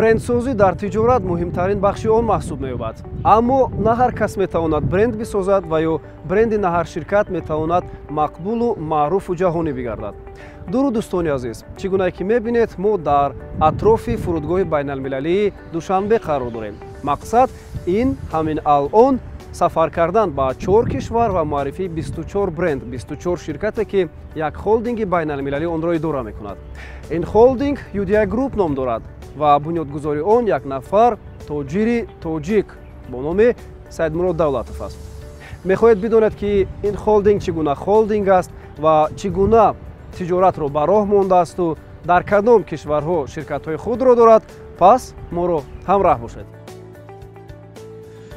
Брендсозӣ дар тиҷорат муҳимтарин бахши он маҳсуб меёбад, аммо на ҳар кас метавонад бренд бисозад ва ё бренди на ҳар ширкат метавонад мақбулу маъруфу ҷаҳонӣ бигардад. Дуруд, дӯстони азиз! Чӣ гунае ки мебинед, мо дар атрофи фурудгоҳи байналмилалии Душанбе қарор дорем. Мақсад ин ҳамин алон сафар кардан ба чор кишвар ва муаррифии 24 бренд, 24 ширкате, ки як холдинги байналмилалӣ онро идора мекунад. Ин холдинг UDI Group ном дорад ва бунёдгузори он як нафар тоҷири тоҷик бо номи Саидмурод Давлатов аст. Мехоҳед бидонед, ки ин холдинг чӣ гуна холдинг аст ва чӣ гуна тиҷоратро ба роҳ мондаасту дар кадом кишварҳо ширкатҳои худро дорад, пас моро ҳамроҳ бошед.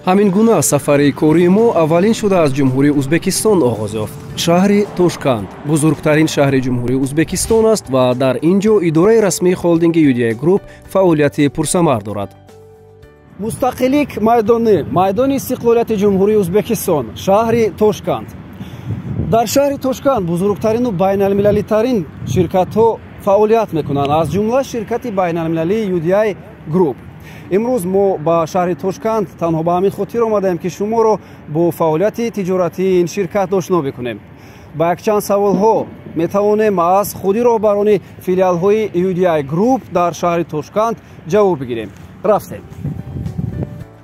Ҳамин гуна сафари кории мо аввалин шуда аз Ҷумҳурии Узбекистон оғоз ёфт. Шаҳри Тошканд бузургтарин шаҳри Ҷумҳурии Узбекистон аст ва дар ин ҷо идораи расмии холдинги UDI Group фаъолияти пурсамар дорад. Мустақилик майдонӣ, майдони истиқлолияти Ҷумҳурии Узбекистон, шаҳри Тошканд. Дар шаҳри Тошканд бузургтарину байналмилалитарин ширкатҳо фаъолият мекунанд, аз ҷумла ширкати байналмилалии UDI Group. Имрӯз мо ба шаҳри Тошканд танҳо ба ҳамин хотир омадаем, ки шуморо бо фаъолияти тиҷоратии ин ширкат ошно бикунем. Ба якчанд саволҳо метавонем аз худи роҳбарони филиалҳои UDI Group дар шаҳри Тошканд ҷавоб бигирем. Рафтем.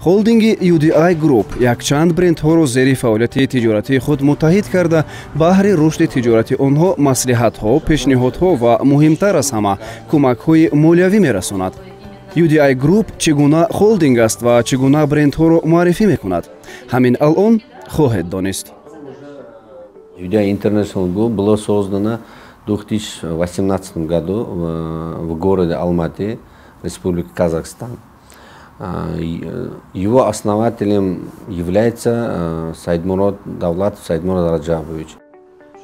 Холдинги UDI Group якчанд брендҳоро зери фаъолияти тиҷоратии худ муттаҳид карда, баҳри рушди тиҷорати онҳо маслиҳатҳо, пешниҳодҳо ва, муҳимтар аз ҳама, кӯмакҳои молиявӣ мерасонад. UDI Group чӣ гуна холдинг аст ва чӣ гуна брендҳоро муаррифӣ мекунад, ҳамин алон хоҳед донист. UDI International Group было создано в 2018 году в городе Алматы, Республика Казахстан. Его основателем является Саидмурод Давлатов Саидмурод Раджабович.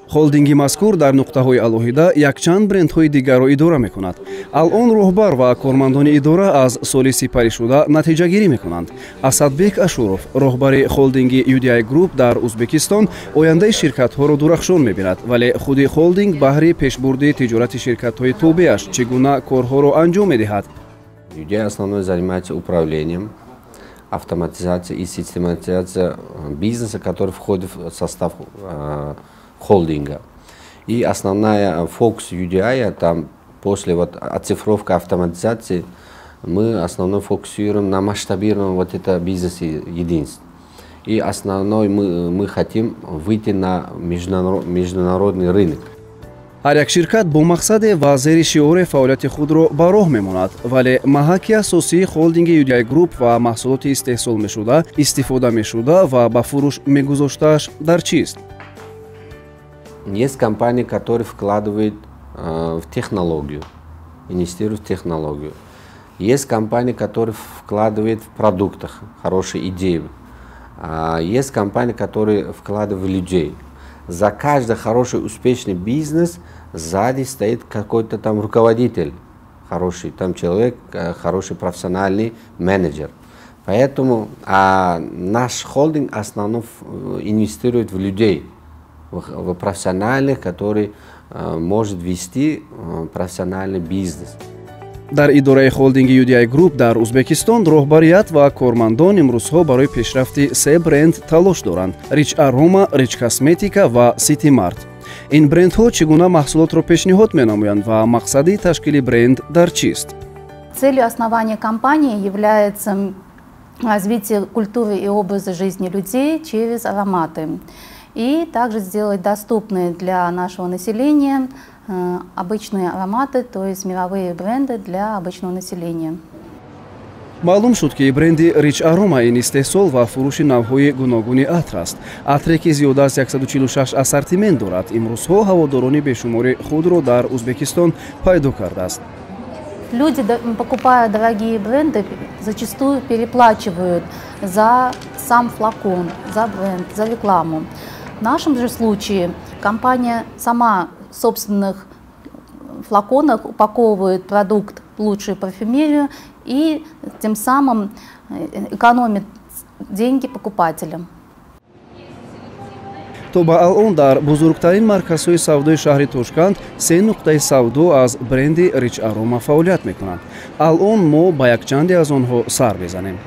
Холдинги мазкур дар нуқтаҳои алоҳида якчанд брендҳои дигарро идора мекунад. Алон роҳбар ва кормандони идора аз соли сипаришуда натиҷагирӣ мекунанд. Асадбек Ашуров, роҳбари холдинги UDI Group дар Узбекистон, ояндаи ширкатҳоро дурахшон мебинад, вале худи холдинг баҳри пешбурди тиҷорати ширкатҳои тобеаш чӣ гуна корҳоро анҷом медиҳад? UDI основной занимается управлением, автоматизацией и систематизацией бизнеса, который входит в состав холдинга. И основная фокус UDI, там после вот оцифровки, автоматизации, мы основной фокусируем на масштабировании вот это бизнес единств. И основной мы хотим выйти на международный рынок. Ҳар як ширкат бо мақсаде ва зери шиоре фаъолияти худро ба роҳ мемонад, вале маҳаки асосии холдинги UDI Group ва маҳсулоти истеҳсол мешуда, истифода мешуда ва ба фурӯш мегузоштааш дар чист? Есть компании, которые вкладывают в технологию, инвестируют в технологию. Есть компании, которые вкладывают в продуктах хорошие идеи. Есть компании, которые вкладывают в людей. За каждый хороший, успешный бизнес сзади стоит какой-то там руководитель, хороший там человек, хороший профессиональный менеджер. Поэтому наш холдинг в основном инвестирует в людей, в профессиональных, который может вести профессиональный бизнес. Дар идораи холдинги UDI Group дар Узбекистон роҳбарият ва кормандон имрӯзҳо барои пешрафти се бренд талош доранд: Rich Aroma, Rich Косметика ва City Mart. Ин брендҳо чӣ гуна маҳсулотро пешниҳод менамоянд ва мақсади ташкили бренд дар чист? Целью основания компании является развитие культуры и образа жизни людей через ароматы и также сделать доступные для нашего населения обычные ароматы, то есть мировые бренды для обычного населения. Маълум шуд, ки бренди Rich Aroma ин истеҳсол ва фурӯши навъҳои гуногуни атр аст. Атре, ки зиёда аз 146 ассортимент дорад, имрӯзҳо ҳаводорони бешумори худро дар Узбекистон пайдо кардааст. Люди, покупая дорогие бренды, зачастую переплачивают за сам флакон, за бренд, за рекламу. В нашем же случае компания сама в собственных флаконах упаковывает продукт, лучшую парфюмерию, и тем самым экономит деньги покупателям. То ба алон дар бузургтарин марказҳои савдои шаҳри Тошканд се нуқтаи савдо аз бренди Rich Aroma фаъолият мекунанд. Алон мо ба якчанде аз онҳо сар мезанем.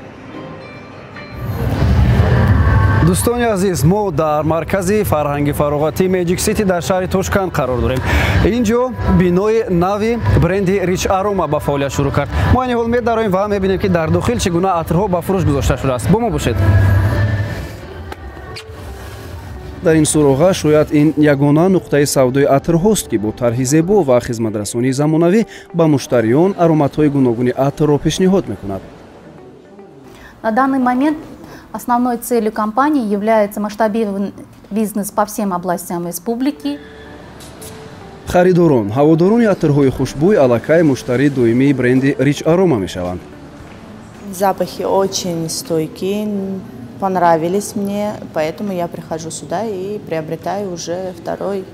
Дӯстони азиз, мо дар маркази фарҳанги фароғатӣ Magic City дар шаҳри Тошканд қарор дорем. Ин ҷо бинои нави бренди Rich Aroma ба фаъолият шурӯъ кард. Мо айни ҳол медароем ва мебинем, ки дар дохил чӣ гуна атрҳо ба фурӯш гузошта шудааст. Бо мо бошед. Дар ин суроға шояд ин ягона нуқтаи савдои атрҳост, ки бо тарҳи зебо ва хизматрасонии замонавӣ ба муштариён ароматҳои гуногуни атрро пешниҳод мекунад. На данный момент основной целью компании является масштабированный бизнес по всем областям республики. Харидорон, ҳаводорони атрҳои хушбӯй аллакай муштарии доимии бренди Rich Aroma мешаванд. Запахи очень стойкие, понравились мне, поэтому я прихожу сюда и приобретаю уже второй.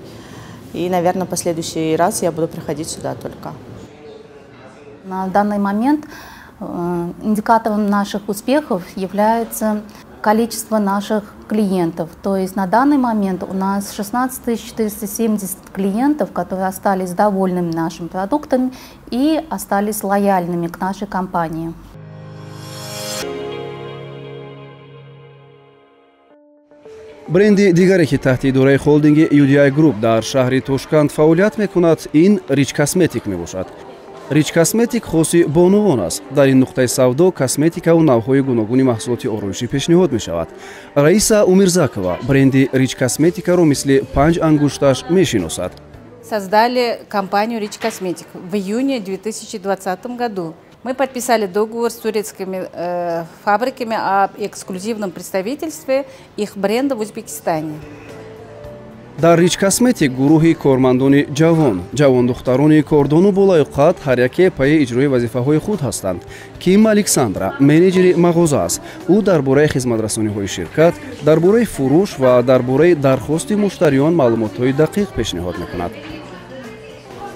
И, наверное, последующий раз я буду приходить сюда только. На данный момент индикатором наших успехов является количество наших клиентов. То есть на данный момент у нас 16 470 клиентов, которые остались довольными нашими продуктами и остались лояльными к нашей компании. Бренди дигаре, ки таҳти идораи холдинги UDI Group дар шаҳри Тошканд фаъолият мекунад, ин Rich Cosmetic мебошад. Rich Cosmetic хоси бонувон аст. Дар ин нуқтаи савдо косметикаву навъҳои гуногуни маҳсулоти ороишӣ пешниҳод мешавад. Раиса Умирзакова бренди Rich Cosmetic-ро мисли панҷ ангушташ мешиносад. Создали компанию Rich Cosmetic в июне 2020 году. Мы подписали договор с турецкими фабриками о эксклюзивном представительстве их бренда в Узбекистане. Дар Rich Cosmetic гурӯҳи кормандони ҷавон, ҷавондухтарони кордону болаёқат ҳар яке пайи иҷрои вазифаҳои худ ҳастанд. Ким Александра менеҷери мағоза аст. Ӯ дар бораи хизматрасониҳои ширкат, дар бораи фурӯш ва дар бораи дархости муштариён маълумотҳои дақиқ пешниҳод мекунад.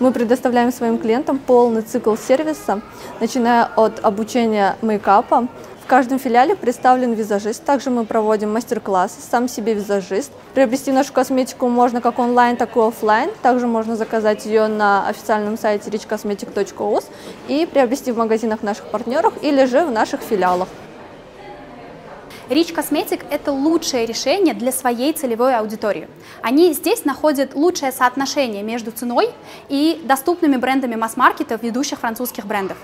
Мы предоставляем своим клиентам полный цикл сервиса, начиная от обучения мейкапа. В каждом филиале представлен визажист. Также мы проводим мастер-классы «Сам себе визажист». Приобрести нашу косметику можно как онлайн, так и офлайн. Также можно заказать ее на официальном сайте richcosmetic.uz и приобрести в магазинах наших партнеров или же в наших филиалах. Rich Cosmetic – это лучшее решение для своей целевой аудитории. Они здесь находят лучшее соотношение между ценой и доступными брендами масс-маркета ведущих французских брендов.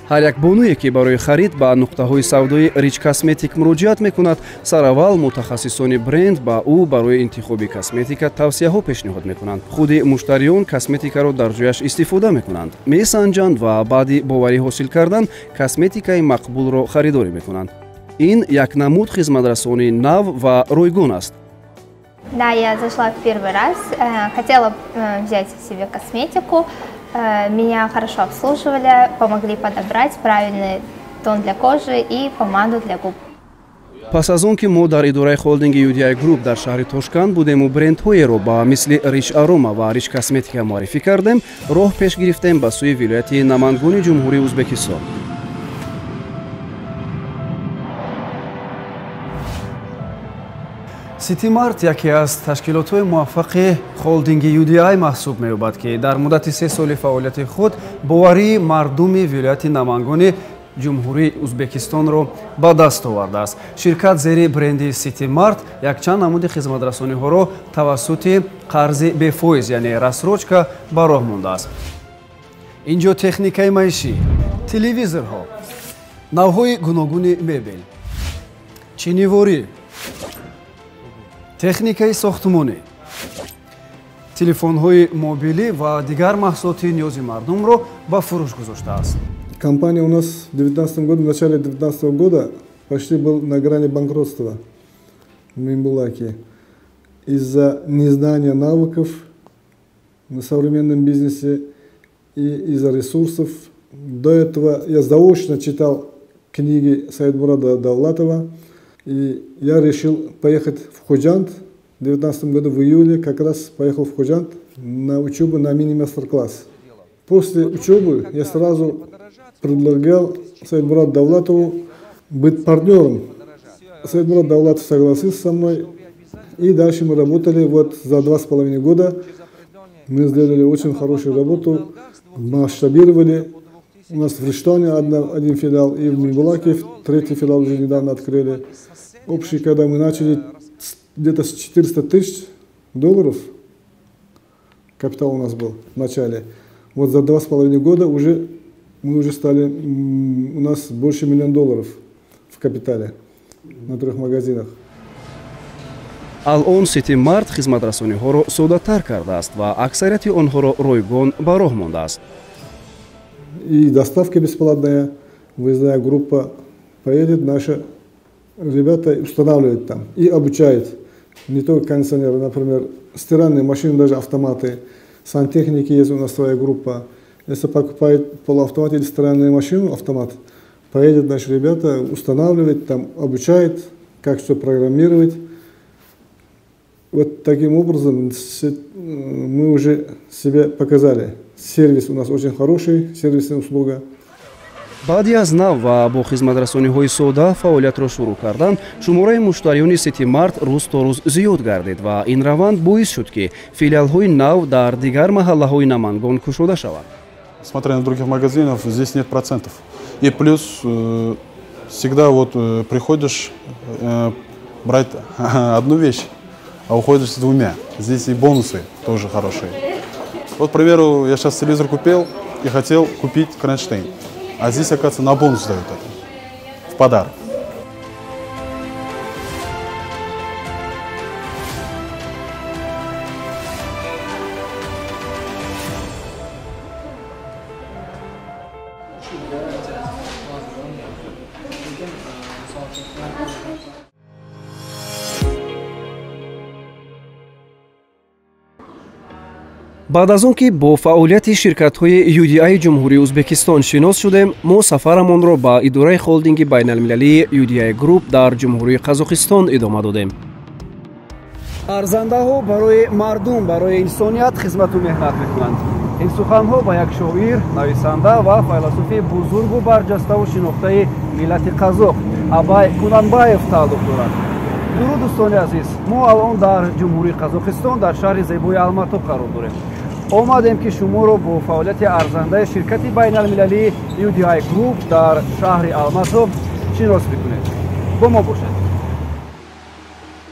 Ҳар як бонуе, ки барои харид ба нуқтаҳои савдои Rich Cosmetic муроҷиат мекунад, сараввал мутахассисони бренд ба ӯ барои интихоби косметика тавсияҳо пешниҳод мекунанд. Худи муштариён косметикаро дар ҷояш истифода мекунанд, месанҷанд ва баъди боварӣ ҳосил кардан косметикаи мақбулро харидорӣ мекунанд. Ин як намуд хизматрасонии нав ва ройгон аст. Да, я зашла в первый раз, хотела взять себе косметику. Меня хорошо обслуживали, помогли подобрать правильный тон для кожи и помаду для губ. Пас аз он ки мо дар идораи холдинги UDI Group дар шаҳри Тошканд будему брендҳоеро ба мисли Rich Aroma ва Rich Cosmetica муаррифӣ кардем, роҳ пеш гирифтем ба сӯи вилояти Намангони Ҷумҳурии Узбекистон. Сити Март яке аз ташкилотҳои муваффақи холдинги UDI маҳсуб меёбад, ки дар муддати 3 соли фаъолияти худ боварии мардуми вилояти Намангони Ҷумҳурии Узбекистонро ба даст овардааст. Ширкат зери бренди Сити Март якчанд намуди хизматрасониҳоро тавассути қарзи бефоиз, яъне рассрочка, ба роҳ мондааст. Ин ҷо техникаи маишӣ, телевизорҳо, навъҳои гуногуни мебел, чиниворӣ, техникаи сохтмонӣ, телефонҳои мобилӣ ва дигар маҳсулоти ниёзи мардумро ба фурӯш гузоштааст. Компания у нас в 2019 году, в начале 2019 года почти был на грани банкротства в Мимбулаке. Из-за незнания навыков на современном бизнесе и из-за ресурсов. До этого я заочно читал книги Саидмурада Давлатова. И я решил поехать в Худжанд. В 2019 году в июле как раз поехал в Худжанд на учебу на мини-мастер-класс. После учебы я сразу предлагал Саидмураду Давлатову быть партнером. Саидмурад Давлатов согласился со мной. И дальше мы работали, вот за 2,5 года мы сделали очень хорошую работу, масштабировали. У нас в Риштане один филиал, и в Минбулаке третий филиал уже недавно открыли. Общий, когда мы начали, где-то с 400 тысяч долларов капитал у нас был в начале. Вот за 2,5 года уже мы уже стали, у нас больше $1 миллион в капитале на 3 магазинах. Алон Сити Март хизматрасониҳоро соддатар кардааст ва аксарияти онҳоро ройгон ба роҳ мондааст. И доставка бесплатная, выездная группа поедет, наши ребята устанавливают там и обучают. Не только кондиционеры, например, стиральные машины, даже автоматы, сантехники есть у нас своя группа. Если покупает полуавтомат или стиральную машину, автомат, поедет наши ребята, устанавливает, там, обучает, как все программировать. Вот таким образом мы уже себя показали. Сервис у нас очень хороший, сервисная услуга. Баъди аз нав ва бо хизматрасониҳои сода фаъолиятро шурӯъ кардан, шумораи муштариёни Сити Март рӯз то рӯз зиёд гардид ва ин раванд боис шуд, ки филиалҳои нав дар дигар маҳаллаҳои Намангон кушода шаванд. Смотря на других магазинов, здесь нет процентов. И плюс всегда вот приходишь брать одну вещь, а уходишь с двумя. Здесь и бонусы тоже хорошие. Вот, к примеру, я сейчас телевизор купил и хотел купить кронштейн. А здесь, оказывается, на бонус дают это. В подарок. Баъд аз он ки бо фаъолияти ширкатҳои UDI Ҷумҳурии Ӯзбекистон шинос шудем, мо сафарамонро ба идораи холдинги байналмилалии UDI Group дар Ҷумҳурии Қазоқистон идома додем. Арзандаҳо барои мардум, барои инсоният хизмату меҳнат мекунанд. Ин суханҳо ба як шоир, нависанда ва файласуфи бузургу барҷаставу шинохтаи миллати қазоқ Абай Кунанбаев тааллуқ дорад. Дуруд, дӯстони азиз, мо алон дар Ҷумҳурии Қазоқистон дар шаҳри зебои Алмато қарор дорем. Омадем, ки шуморо бо фаъолияти арзандаи ширкати байналмилалии UDI Group дар шаҳри Алмато шинос бикунем. Бо мо бошед.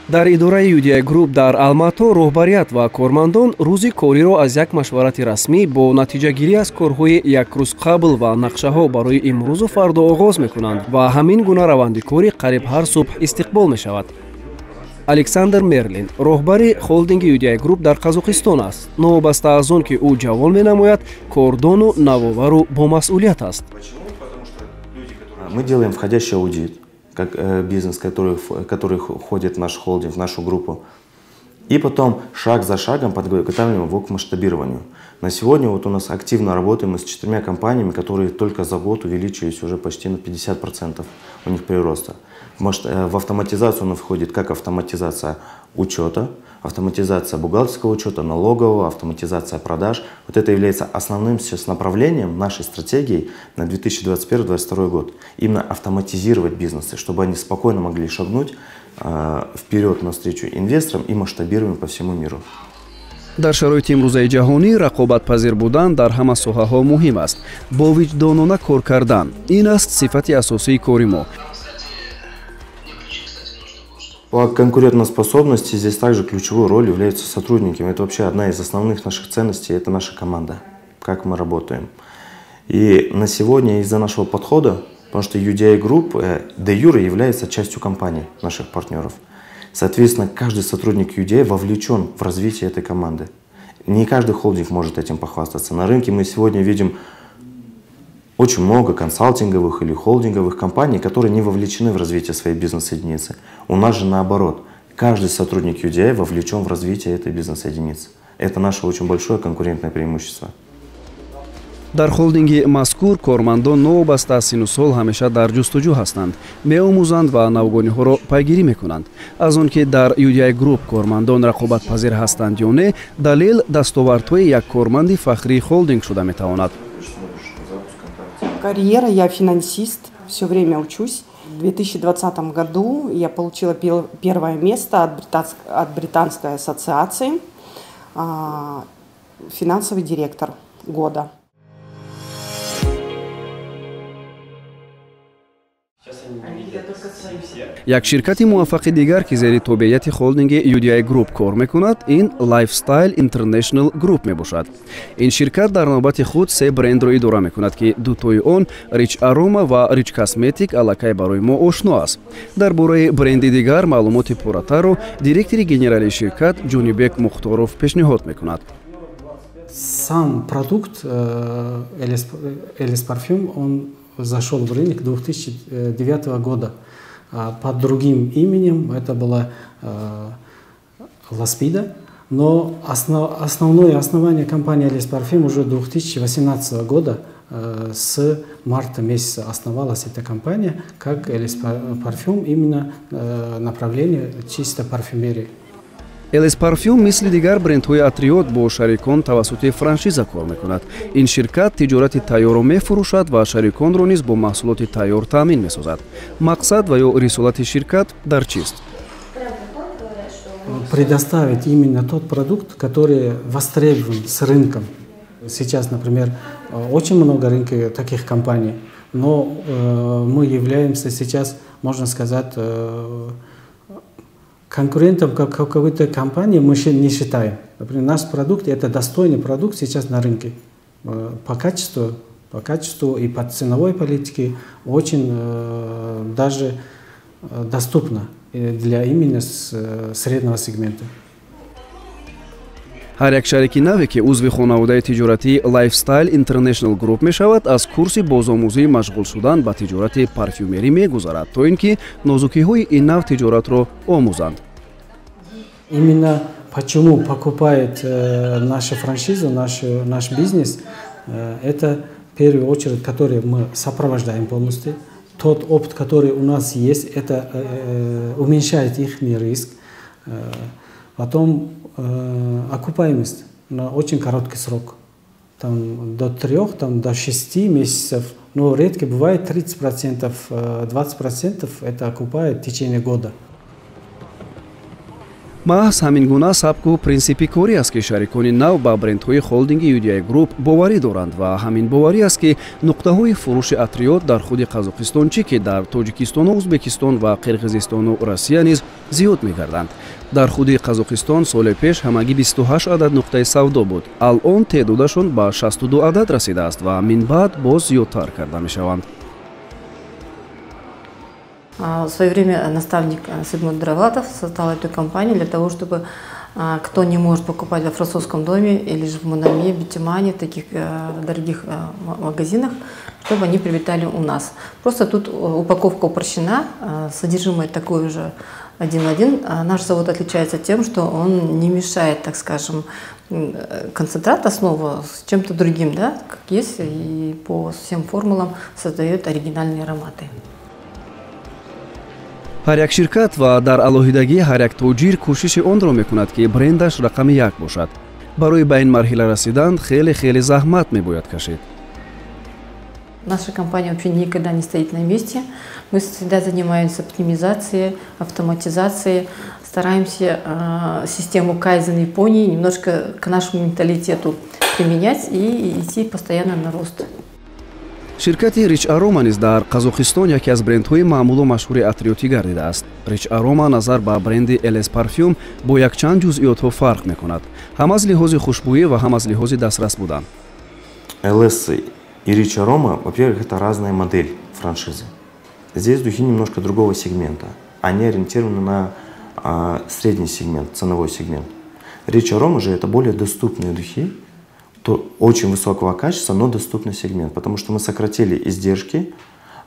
Дар идораи UDI Group дар Алмато роҳбарият ва кормандон рӯзи кориро аз як машварати расмӣ бо натиҷагирӣ аз корҳои як рӯз қабл ва нақшаҳо барои имрӯзу фардо оғоз мекунанд ва ҳамин гуна раванди кори қариб ҳар субҳ истиқбол мешавад. Александр Мерлин роҳбари холдинги UDI Group дар Қазоқистон аст. Новобаста аз он ки ӯ ҷавон менамояд, кордону навовару бомасъулият аст. Мы делаем входящий аудит, как бизнес, который входит в наш холдинг, в нашу группу. И потом шаг за шагом подготавливаем его к масштабированию. На сегодня вот у нас активно работаем мы с 4 компаниями, которые только за год увеличились уже почти на 50% у них прироста. В автоматизацию он входит как автоматизация учета, автоматизация бухгалтерского учета, налогового, автоматизация продаж. Вот это является основным сейчас направлением нашей стратегии на 2021-2022 год. Именно автоматизировать бизнесы, чтобы они спокойно могли шагнуть вперед навстречу инвесторам и масштабируем по всему миру. Дар шароити имрӯзаи ҷаҳонӣ рақобатпазир будан дар ҳама соҳаҳо муҳим аст. Бо виҷдонона кор кардан ин аст сифати асосии кори мо. По конкурентоспособности здесь также ключевую роль являются сотрудники. Это вообще одна из основных наших ценностей, это наша команда, как мы работаем. И на сегодня из-за нашего подхода, потому что UDI Group де юре является частью компании наших партнеров. Соответственно, каждый сотрудник UDI вовлечен в развитие этой команды. Не каждый холдинг может этим похвастаться. На рынке мы сегодня видим очень много консалтинговых или холдинговых компаний, которые не вовлечены в развитие своей бизнес-единицы. У нас же наоборот. Каждый сотрудник UDI вовлечен в развитие этой бизнес-единицы. Это наше очень большое конкурентное преимущество. Дар холдинги мазкур кормандон новобаста аз сину сол ҳамеша дар ҷустуҷӯ ҳастанд, меомӯзанд ва навгониҳоро пайгирӣ мекунанд. Аз он ки дар UDI Group кормандон рақобатпазир ҳастанд ё не, далел дастовардҳои як корманди фахрии холдинг шуда метавонад. Карьера, я финансист, все время учусь. В 2020 году я получила первое место от Британской ассоциации финансовый директор года. Як ширкати муваффақи дигар, ки зери тобеияти холдинги UDI Group кор мекунад, ин Lifestyle International Group мебошад. Ин ширкат дар навбати худ се брендро идора мекунад, ки дутои он Rich Aroma ва Rich Cosmetic аллакай барои мо ошно аст. Дар бораи бренди дигар маълумоти пурратарро директори генералии ширкат Ҷонибек Мухторов пешниҳод мекунад. Сам продукт LS Parfum, он зашел в рынок 2009 года под другим именем, это была Ласпида, но основное основание компании LS Parfum уже 2018 года, с марта месяца основалась эта компания как LS Parfum, именно направление чисто парфюмерии. LS Parfum мисли дигар брендҳои атриёт бо шарикон тавассути франшиза кор мекунад. Ин ширкат тиҷорати тайёрро мефурӯшад ва шариконро низ бо маҳсулоти тайёр таъмин месозад. Мақсад ва ё рисолати ширкат дар чист? Предоставить именно тот продукт, который востребован с рынком. Сейчас, например, очень много рынка таких компаний, но мы являемся сейчас, можно сказать, конкурентом какой-то компании мы не считаем. Например, наш продукт – это достойный продукт сейчас на рынке. По качеству и по ценовой политике очень даже доступно для именно среднего сегмента. Ҳар як шарики наве, ки узви хонаводаи тиҷоратии Lifestyle International Group мешавад, аз курси бозомӯзии машғул шудан ба тиҷорати парфюмерӣ мегузарад, то ин ки нозукиҳои ин нав тиҷоратро омӯзанд. Именно почему покупает нашу франшизу, наш бизнес, это в первую очередь, который мы сопровождаем полностью. Тот опыт, который у нас есть, это уменьшает их риск. Потом окупаемость на очень короткий срок, там, до 3, там, до 6 месяцев, но редко бывает 30%, 20% это окупает в течение года. Маҳз ҳамин гуна сабку принсипи корӣ аст, ки шарикони нав ба брендҳои холдинги UDI Group боварӣ доранд ва ҳамин боварӣ аст, ки нуқтаҳои фурӯши атриёт дар худи Қазоқистон чӣ ки дар Тоҷикистону Ӯзбекистон ва Қирғизистону Россия низ зиёд мегарданд. Дар худи Қазоқистон соли пеш ҳамагӣ 28 адад нуқтаи савдо буд. Алон теъдодашон ба 62 адад расидааст ва минбаъд боз зиёдтар карда мешаванд. В свое время наставник Сидмунд Дравлатов создал эту компанию для того, чтобы кто не может покупать во французском доме или же в Монами, Битимане, в таких дорогих магазинах, чтобы они приобретали у нас. Просто тут упаковка упрощена, содержимое такое же один в один. Наш завод отличается тем, что он не мешает, так скажем, концентрат основу с чем-то другим, да, как есть, и по всем формулам создает оригинальные ароматы. Ҳар як ширкат ва дар алоҳидагӣ ҳар як тоҷир кӯшиши онро мекунад, ки брендаш рақами як бошад. Барои ба ин марҳила расидан хеле хеле заҳмат мебояд кашид. Наша компания вообще никогда не стоит на месте. Мы всегда занимаемся оптимизацией, автоматизацией, стараемся систему Кайзен Японии немножко к нашему менталитету применять и идти постоянно на рост. Ширкати Rich Aroma низ дар Қазоқистон яке аз брендҳои маъмулу машҳури атриётӣ гардидааст. Rich Aroma назар ба бренди LS Parfum бо якчанд ҷузъиётҳо фарқ мекунад, ҳам аз лиҳози хушбӯӣ ва ҳам аз лиҳози дастрас будан. LS и Rich Aroma, во-первых, это разная модель франшизы. Здесь духи немножко другого сегмента. Они ориентированы на средний сегмент, ценовой сегмент. Rich Aroma же это более доступные духи, то очень высокого качества, но доступный сегмент, потому что мы сократили издержки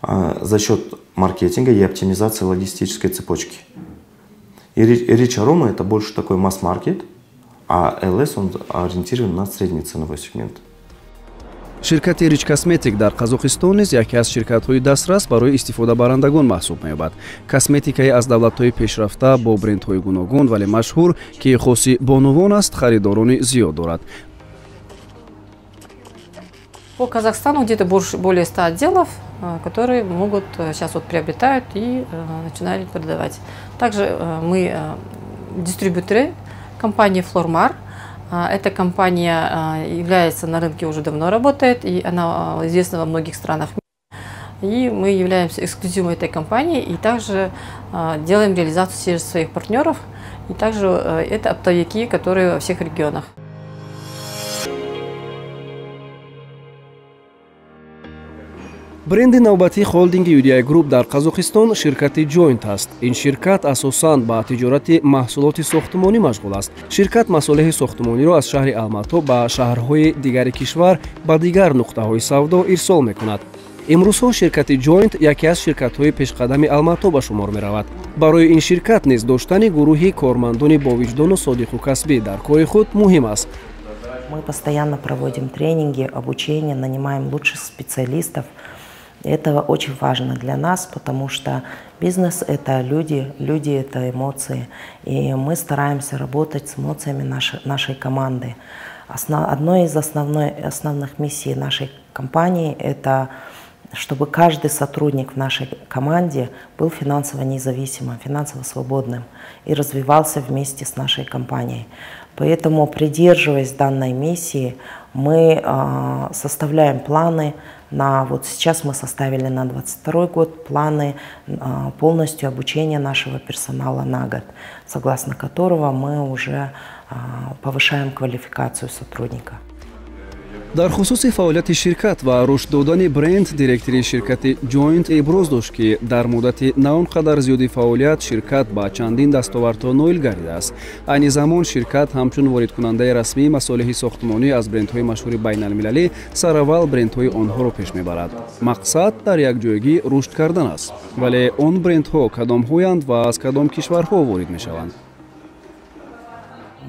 за счет маркетинга и оптимизации логистической цепочки. И Rich Aroma это больше такой масс-маркет, а LS он ориентирован на средний ценовой сегмент. Ширкати Rich Cosmetic дар Қазоқистон низ яке аз ширкатҳои дастрас барои истифодабарандагон маҳсуб меёбад. Косметикаи аз давлатҳои пешрафта бо брендҳои гуногун, вале машҳур, ки хоси бонувон аст, харидорони зиёд дорад. По Казахстану где-то более 100 отделов, которые могут сейчас вот приобретают и начинали продавать. Также мы дистрибьюторы компании Flormar. Эта компания является на рынке уже давно работает, и она известна во многих странах. И мы являемся эксклюзивом этой компании и также делаем реализацию через своих партнеров. И также это оптовики, которые во всех регионах. Бренди навбатии холдинги UDI Group дар Қазоқистон ширкати Joint аст. Ин ширкат асосан ба тиҷорати маҳсулоти сохтмонӣ машғул аст. Ширкат масолеҳи сохтмониро аз шаҳри Алмато ба шаҳрҳои дигари кишвар ба дигар нуқтаҳои савдо ирсол мекунад. Имрӯзҳо ширкати Joint яке аз ширкатҳои пешқадами Алмато ба шумор меравад. Барои ин ширкат низ доштани гурӯҳи кормандони бовиҷдону содиқу касбӣ дар кори худ муҳим аст. Мы постоянно проводим тренинги, обучение, нанимаем лучших специалистов. Это очень важно для нас, потому что бизнес – это люди, люди – это эмоции. И мы стараемся работать с эмоциями нашей команды. Одной из основных миссий нашей компании – это чтобы каждый сотрудник в нашей команде был финансово независимым, финансово свободным и развивался вместе с нашей компанией. Поэтому, придерживаясь данной миссии, мы составляем планы. Вот сейчас мы составили на 2022 год планы полностью обучения нашего персонала на год, согласно которого мы уже повышаем квалификацию сотрудника. Дар хусуси фаъолияти ширкат ва рушд додани бренд директори ширкати Joint иброз дошт, ки дар муддати на он қадар зиёди фаъолият ширкат ба чандин дастовардҳо ноил гардидааст. Айни замон ширкат ҳамчун воридкунандаи расмии масолеҳи сохтмонӣ аз брендҳои машҳури байналмилалӣ сараввал брендҳои онҳоро пеш мебарад. Мақсад дар якҷоягӣ рушд кардан аст. Вале он брендҳо кадомҳоянд ва аз кадом кишварҳо ворид мешаванд?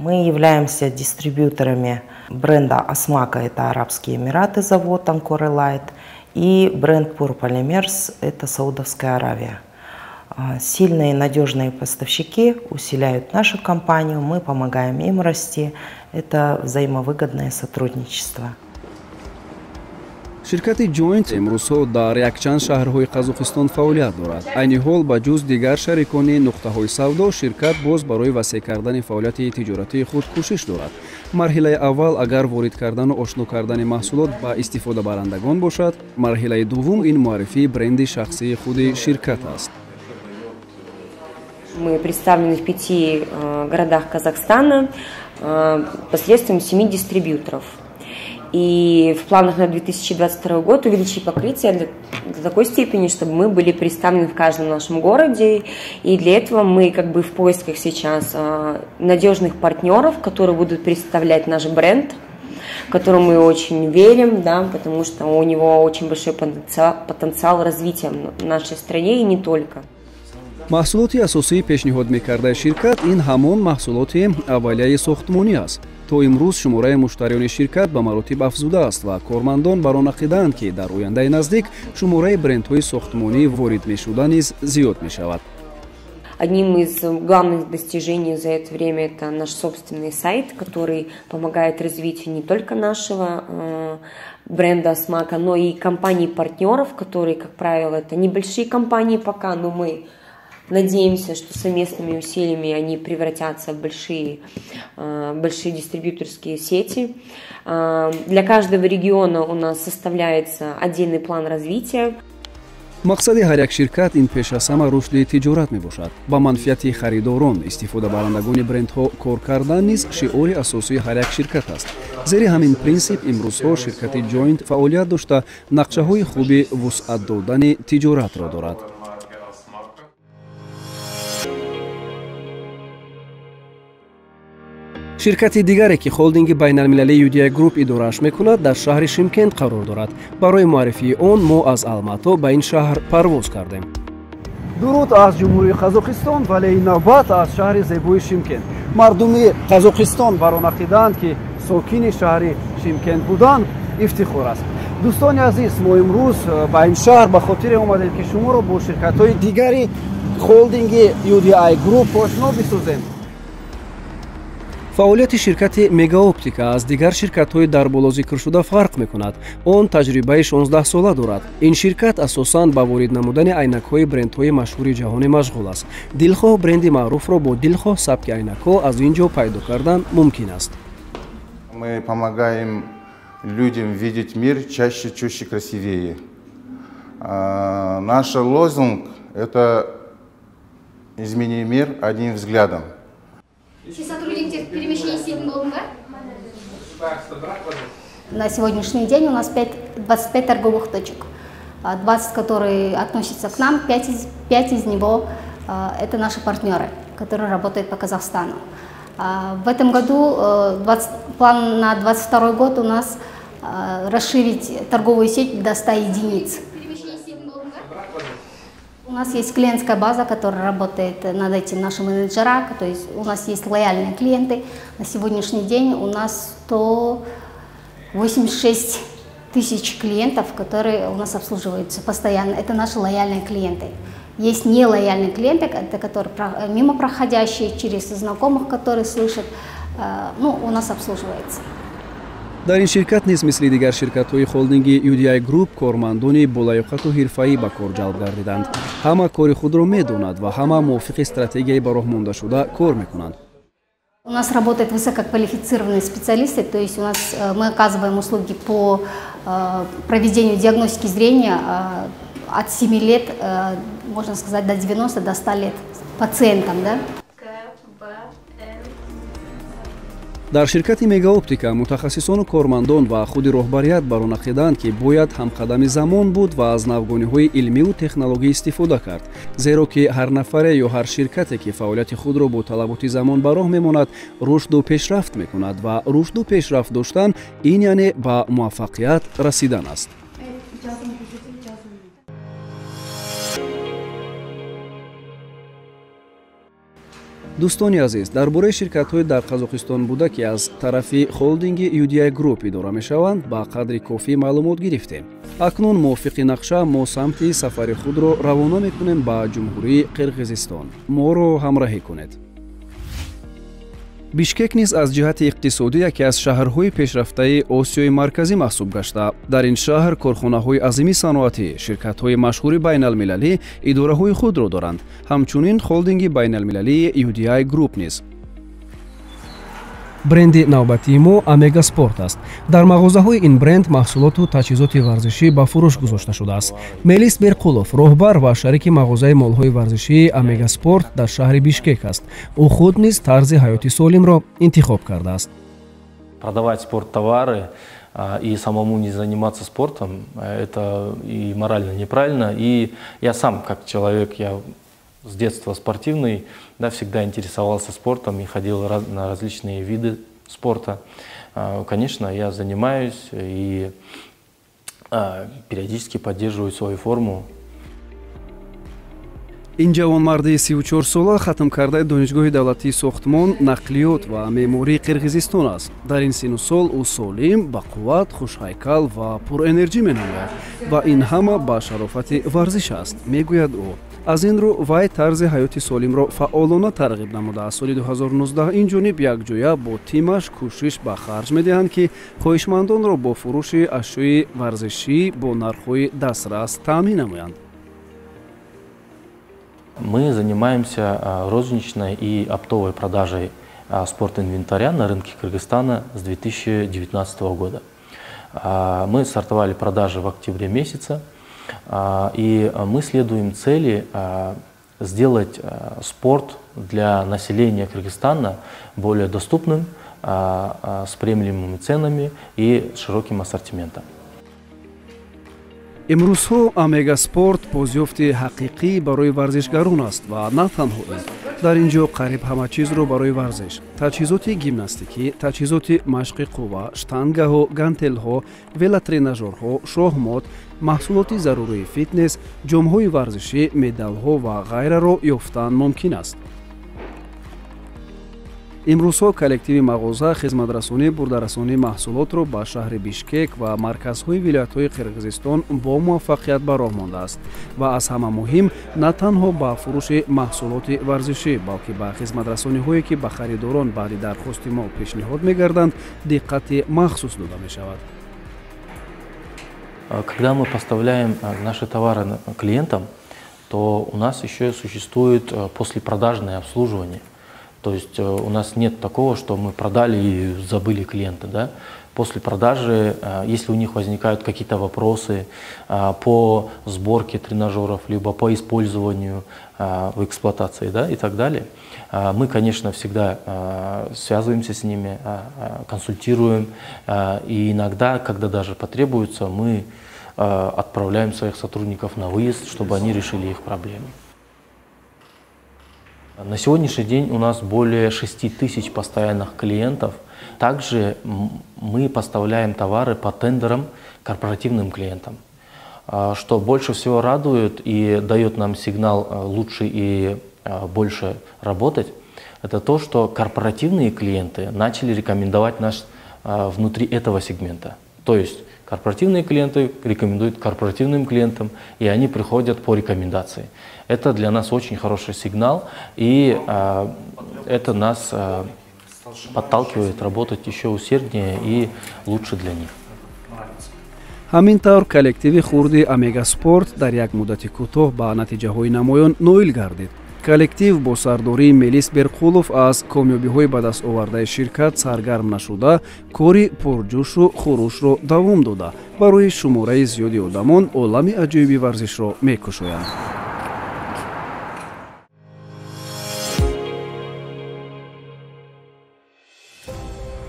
Мы являемся дистрибьюторами бренда Асмака, это Арабские Эмираты, завод Анкор Элайт, и бренд Pur Polymers, это Саудовская Аравия. Сильные и надежные поставщики усиляют нашу компанию, мы помогаем им расти. Это взаимовыгодное сотрудничество. Ширкати Joint имрӯзҳо дар якчанд шаҳрҳои Қазоқистон фаъолият дорад. Айни ҳол ба ҷуз дигар шарикони нуқтаҳои савдо ширкат боз барои васеъ кардани фаъолияти тиҷоратии худ кӯшиш дорад. Марҳилаи аввал агар ворид кардану ошно кардани маҳсулот ба истифодабарандагон бошад, марҳилаи дуввум ин муаррифии бренди шахсии худи ширкат аст. Мы представлены в 5 городах Казахстана посредством 7 дистрибьюторов. И в планах на 2022 год увеличить покрытие до такой степени, чтобы мы были представлены в каждом нашем городе. И для этого мы как бы в поисках сейчас надежных партнеров, которые будут представлять наш бренд, которому мы очень верим, да, потому что у него очень большой потенциал развития в нашей стране и не только. Маҳсулоти асосии пешниҳод мекардаи ширкат ин ҳамон маҳсулоти аввалияи сохтмонӣ аст. То имрӯз шумораи муштариёни ширкат ба маротиб афзудааст ва кормандон бар он ақидаанд, ки дар ояндаи наздик шумораи брендҳои сохтмонӣ ворид мешуда низ зиёд мешавад. Одним из главных достижений за это время это наш собственный сайт, который помогает развитию не только нашего бренда Асмака, но и компаний-партнеров, которые, как правило, это небольшие компании пока, но мы надеемся, что совместными усилиями они превратятся в большие дистрибьюторские сети. Для каждого региона у нас составляется отдельный план развития. Мақсади ҳар як ширкат ин пеш аз ҳама рушди тиҷорат мебошад. Ба манфиати харидорон, истифодабарандагони брендҳо кор кардан низ шиори асосии ҳар як ширкат аст. Зери ҳамин принсип имрӯзҳо ширкати Joint фаъолият дошта, нақшаҳои хуби вусъат додани тиҷоратро дорад. Ширкати дигаре, ки холдинги байналмилалии UDI Group идорааш мекунад, дар шаҳри Шимкент қарор дорад. Барои муаррифии он мо аз Алмато ба ин шаҳр парвоз кардем. Дуруд аз Ҷумҳурии Қазоқистон, вале ин навбат аз шаҳри зебои Шимкент. Мардуми Қазоқистон бар он ақидаанд, ки сокини шаҳри Шимкент будан ифтихор аст. Дӯстони азиз, мо имрӯз ба ин шаҳр ба хотире омадем, ки шуморо бо ширкатҳои дигари холдинги UDI Group ошно бисозем. Фаъолияти ширкати Мегаоптика аз дигар ширкатҳои дар боло зикршуда фарқ мекунад. Он таҷрибаи 16сола дорад. Ин ширкат асосан ба ворид намудани айнакҳои брендҳои машҳури ҷаҳонӣ машғул аст. Дилхоҳ бренди маъруфро бо дилхоҳ сабки айнакҳо аз ин ҷо пайдо кардан мумкин аст. Мы помогаем людям видеть мир чаще, чуще, красивее. Наш лозунг – это «Измени мир одним взглядом». На сегодняшний день у нас 25 торговых точек, 20, которые относятся к нам, 5 из него это наши партнеры, которые работают по Казахстану. В этом году план на 2022 год у нас расширить торговую сеть до 100 единиц. У нас есть клиентская база, которая работает над этим, наши менеджера, то есть у нас есть лояльные клиенты. На сегодняшний день у нас 186 тысяч клиентов, которые у нас обслуживаются постоянно. Это наши лояльные клиенты. Есть нелояльные клиенты, это которые мимо проходящие, через знакомых, которые слышат, ну, у нас обслуживается. Дар ин ширкат низ мисли дигар ширкатҳои холдинги UDI Group кормандони болаёқату ҳирфаӣ ба кор ҷалб гардиданд. Ҳама кори худро медонад ва ҳама мувофиқи стратегияи ба роҳ мондашуда кор мекунанд. У нас работают высококвалифицированные специалисты, то есть у нас мы оказываем услуги по проведению диагностики зрения от 7 лет, можно сказать, до 90, до 100 лет пациентам, да? Дар ширкати Мегаоптика мутахассисону кормандон ва худи роҳбарият бар он ақидаанд, ки бояд ҳамқадами замон буд ва аз навгониҳои илмиву технологӣ истифода кард, зеро ки ҳар нафаре ё ҳар ширкате, ки фаъолияти худро бо талаботи замон ба роҳ мемонад, рушду пешрафт мекунад ва рушду пешрафт доштан ин яъне ба муваффақият расидан аст. Дӯстони азиз, дар бораи ширкатҳои дар Қазоқистон буда, ки аз тарафи холдинги UDI Group идора мешаванд, ба қадри кофӣ маълумот гирифтем. Акнун мувофиқи нақша мо самти сафари худро равона мекунем ба Ҷумҳурии Қирғизистон. Моро ҳамраҳӣ кунед. Бишкек низ аз ҷиҳати иқтисодӣ яке аз шаҳрҳои пешрафтаи Осиёи Марказӣ маҳсуб гашта. Дар ин шаҳр корхонаҳои азими саноатӣ, ширкатҳои машҳури байналмилалӣ идораҳои худро доранд. Ҳамчунин холдинги байналмилалии UDI Group низ. Бренди навбатии мо Омега Спорт аст. Дар мағозаҳои ин бренд маҳсулоту таҷҳизоти варзишӣ ба фурӯш гузошта шудааст. Мелис Берқулов роҳбар ва шарики мағозаи молҳои варзишии Омега Спорт дар шаҳри Бишкек аст. Ӯ худ низ тарзи ҳаёти солимро интихоб кардааст. Продавать спорттовары и самому не заниматься спортом – это и морально неправильно. И я сам, как человек, я с детства спортивный, да, всегда интересовался спортом и ходил на различные виды спорта. Конечно, я занимаюсь и периодически поддерживаю свою форму. Ин ҷавонмарди 34сола хатмкардаи Донишгоҳи давлатии сохтмон, нақлиёт ва меъмории Қирғизистон аст. Дар ин сину сол ӯ солим, бақувват, хушҳайкал ва пурэнерҷӣ менамояд ва ин ҳама ба шарофати варзиш аст, мегӯяд ӯ. Аз ин рӯ вай тарзи ҳаёти солимро фаъолона тарғиб намуда. Аз соли 2019 ин ҷониб якҷоя бо тимаш кӯшиш ба харҷ медиҳанд, ки хоҳишмандонро бо фурӯши ашёи варзишӣ бо нархҳои дастрас таъмин намоянд. Мы занимаемся розничной и оптовой продажей спортинвентаря на рынке Кыргызстана с 2019 года. Мы стартовали продажи в октябре месяце, и мы следуем цели сделать спорт для населения Кыргызстана более доступным, с приемлемыми ценами и широким ассортиментом. Имрӯзҳо Омега Спорт бозёфти ҳақиқӣ барои варзишгарон аст ва на танҳо ин. Дар ин ҷо қариб ҳама чизро барои варзиш: таҷҳизоти гимнастикӣ, таҷҳизоти машқи қувва, штангаҳо, гантелҳо, велотренажерҳо, шоҳмот, маҳсулоти зарурии фитнес, ҷомҳои варзишӣ, медалҳо ва ғайраро ёфтан мумкин аст. Имрӯзҳо коллективи мағоза хизматрасонии бурдарасонии маҳсулотро ба шаҳри Бишкек ва марказҳои вилоятҳои Қирғизистон бо муваффақият ба роҳ мондааст ва аз ҳама муҳим на танҳо ба фурӯши маҳсулоти варзишӣ, балки ба хизматрасониҳое, ки ба харидорон баъди дархости мол пешниҳод мегарданд, диққати махсус дода мешавад. Когда мы поставляем наши товары клиентам, то у нас еще существует послепродажное обслуживание. То есть у нас нет такого, что мы продали и забыли клиента. Да? После продажи, если у них возникают какие-то вопросы по сборке тренажеров, либо по использованию в эксплуатации, да, и так далее, мы, конечно, всегда связываемся с ними, консультируем. И иногда, когда даже потребуется, мы отправляем своих сотрудников на выезд, чтобы они решили их проблемы. На сегодняшний день у нас более 6 тысяч постоянных клиентов. Также мы поставляем товары по тендерам корпоративным клиентам, что больше всего радует и дает нам сигнал лучше и больше работать, это то, что корпоративные клиенты начали рекомендовать нас внутри этого сегмента. То есть корпоративные клиенты рекомендуют корпоративным клиентам, и они приходят по рекомендации. Это для нас очень хороший сигнал, и это нас подталкивает работать еще усерднее и лучше для них. Ҳамин тавр коллективи хурди Омега Спорт дар як муддати кӯтоҳ ба натиҷаҳои намоён ноил гардид. Коллектив бо сардории Мелис Берқулов аз комёбиҳои ба даст овардаи ширкат саргарм нашуда, кори пурҷӯшу хурӯшро давом дода, барои шумораи зиёди одамон олами аҷоиби варзишро мекушоянд.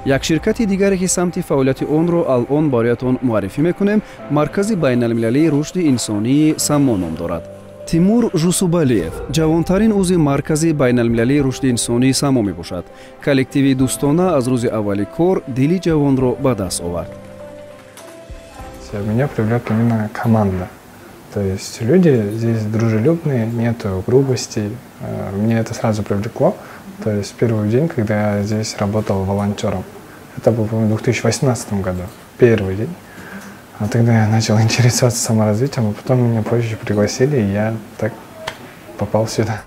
Як ширкати дигаре, ки самти фаъолияти онро алъон бароятон муаррифӣ мекунем, Маркази байналмилалии рушди инсонии Само ном дорад. Тимур Жусубалиев ҷавонтарин узви Маркази байналмилалии рушди инсонии Само мебошад. Коллективи дӯстона аз рӯзи аввали кор дили ҷавонро ба даст овард. Меня привлек именно команда. То есть люди здесь дружелюбные, нету грубостей. Меня это сразу привлекло. То есть первый день, когда я здесь работал волонтером, это был, по-моему, в 2018 году, первый день. А тогда я начал интересоваться саморазвитием, а потом меня позже пригласили, и я так попал сюда.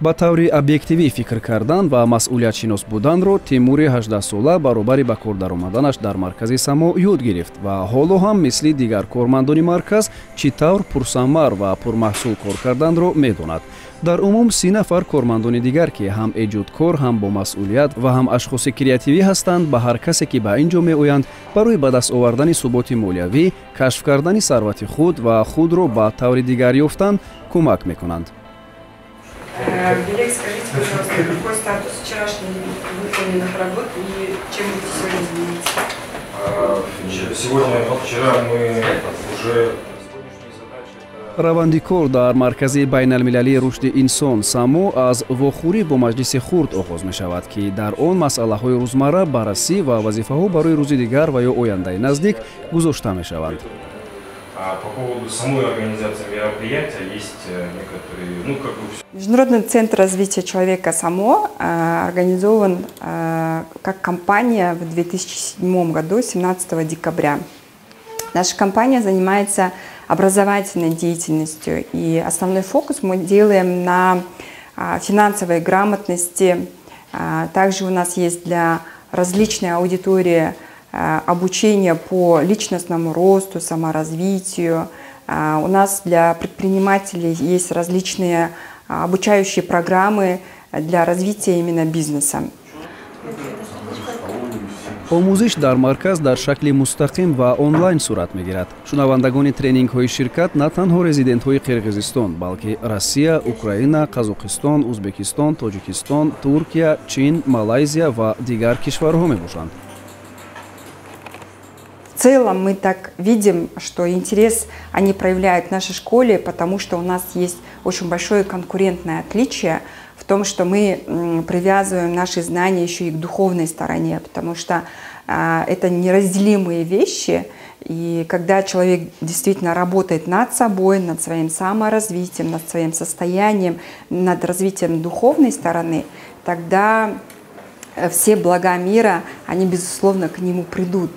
Ба таври объективӣ фикр кардан ва масъулиятшинос буданро Тимури 18-сола баробари ба кор даромаданаш дар маркази Само ёд гирифт ва ҳоло ҳам мисли дигар кормандони марказ чӣ тавр пурсамар ва пурмаҳсул кор карданро медонад. Дар умум 30 нафар кормандони дигар, ки ҳам эҷодкор, ҳам бо масъулият ва ҳам ашхоси креативӣ ҳастанд, ба ҳар касе, ки ба ин ҷо меоянд, барои ба даст овардани суботи молиявӣ, кашф кардани сарвати худ ва худро ба таври дигар ёфтан кӯмак мекунанд. Белек, скажите, пожалуйста, какой статус вчерашних выполненных работ и чем будете сегодня заниматься? Сегодня, вчера мы уже... Раванди кор дар Маркази байналмилалии рушди инсон Само аз вохӯрӣ бо маҷлиси хурд оғоз мешавад, ки дар он масъалаҳои рӯзмарра баррасӣ ва вазифаҳо барои рӯзи дигар ва ё ояндаи наздик гузошта мешаванд. По поводу самой организации мероприятия есть некоторые, ну, как бы... Международный центр развития человека Само организован как компания в 2007 году, 17 декабря. Наша компания занимается образовательной деятельностью, и основной фокус мы делаем на финансовой грамотности. Также у нас есть для различной аудитории обучение по личностному росту, саморазвитию. У нас для предпринимателей есть различные обучающие программы для развития именно бизнеса. Омӯзиш дар марказ дар шакли мустақим ва онлайн сурат мегирад. Шунавандагони тренингҳои ширкат на танҳо резидентҳои Қирғизистон, балки Россия, Украина, Қазоқистон, Узбекистон, Тоҷикистон, Туркия, Чин, Малайзия ва дигар кишварҳо мебошанд. В целом мы так видим, что интерес они проявляют в нашей школе, потому что у нас есть очень большое конкурентное отличие в том, что мы привязываем наши знания еще и к духовной стороне, потому что это неразделимые вещи. И когда человек действительно работает над собой, над своим саморазвитием, над своим состоянием, над развитием духовной стороны, тогда все блага мира, они, безусловно, к нему придут.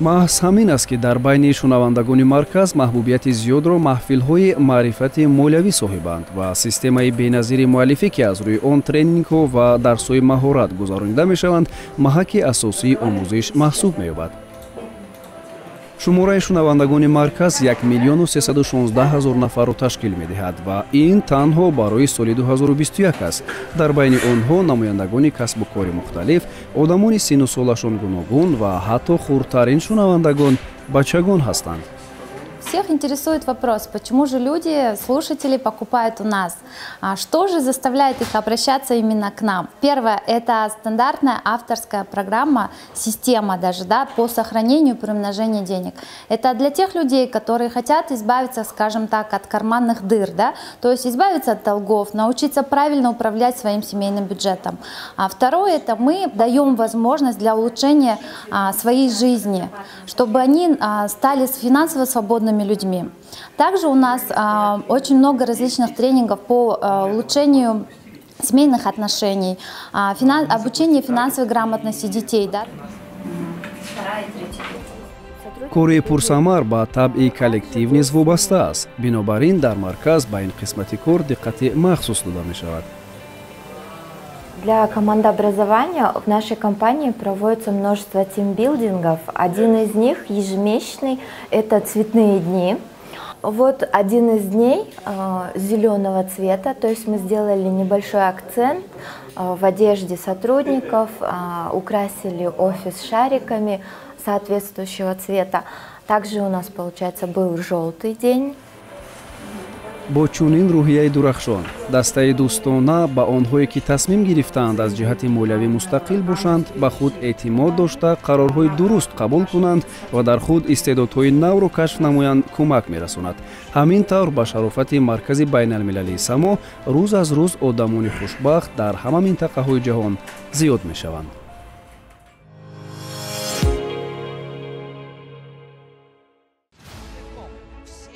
Маҳз ҳамин аст, ки дар байни шунавандагони марказ маҳбубияти зиёдро маҳфилҳои маърифати молиявӣ соҳибанд ва системаи беназири муаллифӣ, ки аз рӯи он тренингҳо ва дарсҳои маҳорат гузаронида мешаванд, маҳаки асосии омӯзиш маҳсуб меёбад. Шумораи шунавандагони марказ 1 316 000 нафарро ташкил медиҳад ва ин танҳо барои соли 2021 аст. Дар байни онҳо намояндагони касбу кори мухталиф, одамони сину солашон гуногун ва ҳатто хурдтарин шунавандагон бачагон ҳастанд. Всех интересует вопрос, почему же люди, слушатели, покупают у нас? Что же заставляет их обращаться именно к нам? Первое – это стандартная авторская программа, система даже, да, по сохранению и приумножению денег. Это для тех людей, которые хотят избавиться, скажем так, от карманных дыр, да, то есть избавиться от долгов, научиться правильно управлять своим семейным бюджетом. А второе – это мы даем возможность для улучшения своей жизни, чтобы они стали финансово свободными людьми. Также у нас очень много различных тренингов по улучшению семейных отношений, обучение финансовой грамотности детей. Да? Кори пурсамар ба табъи коллектив низ вобаста аст. Бинобар ин дар марказ ба ин қисмати кор диққати махсус дода мешавад. Для командообразования в нашей компании проводится множество тимбилдингов. Один из них ежемесячный – это цветные дни. Вот один из дней зеленого цвета, то есть мы сделали небольшой акцент в одежде сотрудников, украсили офис шариками соответствующего цвета. Также у нас, получается, был желтый день. Бо чунин рӯҳияи дурахшон дастаи дӯстона ба онҳое, ки тасмим гирифтаанд аз ҷиҳати молиявӣ мустақил бошанд, ба худ эътимод дошта, қарорҳои дуруст қабул кунанд ва дар худ истеъдодҳои навро кашф намоянд, кӯмак мерасонад. Ҳамин тавр ба шарофати маркази байналмилалии Само рӯз аз рӯз одамони хушбахт дар ҳама минтақаҳои ҷаҳон зиёд мешаванд.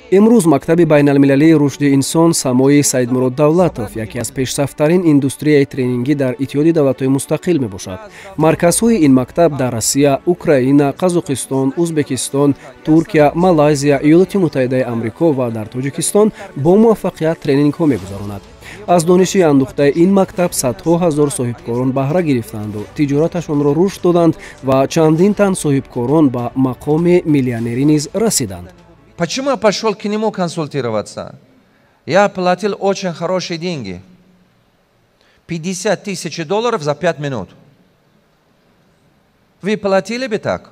Имрӯз мактаби байналмилалии рушди инсон Самои Саидмурод Давлатов яке аз пешсафтарин индустрияи тренингӣ дар Иттиҳоди давлатҳои мустақил мебошад. Марказҳои ин мактаб дар Россия, Украина, Қазоқистон, Узбекистон, Туркия, Малайзия, Иёлоти Муттаҳидаи Амрико ва дар Тоҷикистон бо муваффақият тренингҳо мегузаронад. Аз дониши андӯхтаи ин мактаб садҳо ҳазор соҳибкорон баҳра гирифтанду тиҷораташонро рушд доданд ва чандин тан соҳибкорон ба мақоми миллионерӣ низ расиданд. Почему я пошел к нему консультироваться? Я платил очень хорошие деньги. 50 тысяч долларов за 5 минут. Вы платили бы так?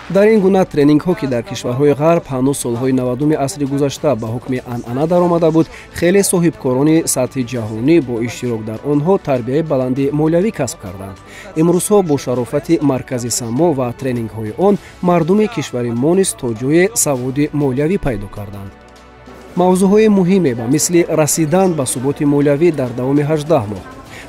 Дар ин гуна тренингҳо, ки дар кишварҳои ғарб ҳанӯз солҳои 90-уми асри гузашта ба ҳукми анъана даромада буд, хеле соҳибкорони сатҳи ҷаҳонӣ бо иштирок дар онҳо тарбияи баланди молиявӣ касб карданд. Имрӯзҳо бо шарофати маркази Само ва тренингҳои он мардуми кишвари мо низ то ҷое саводи молиявӣ пайдо карданд. Мавзӯъҳои муҳиме ба мисли расидан ба суботи молиявӣ дар давоми 18 моҳ,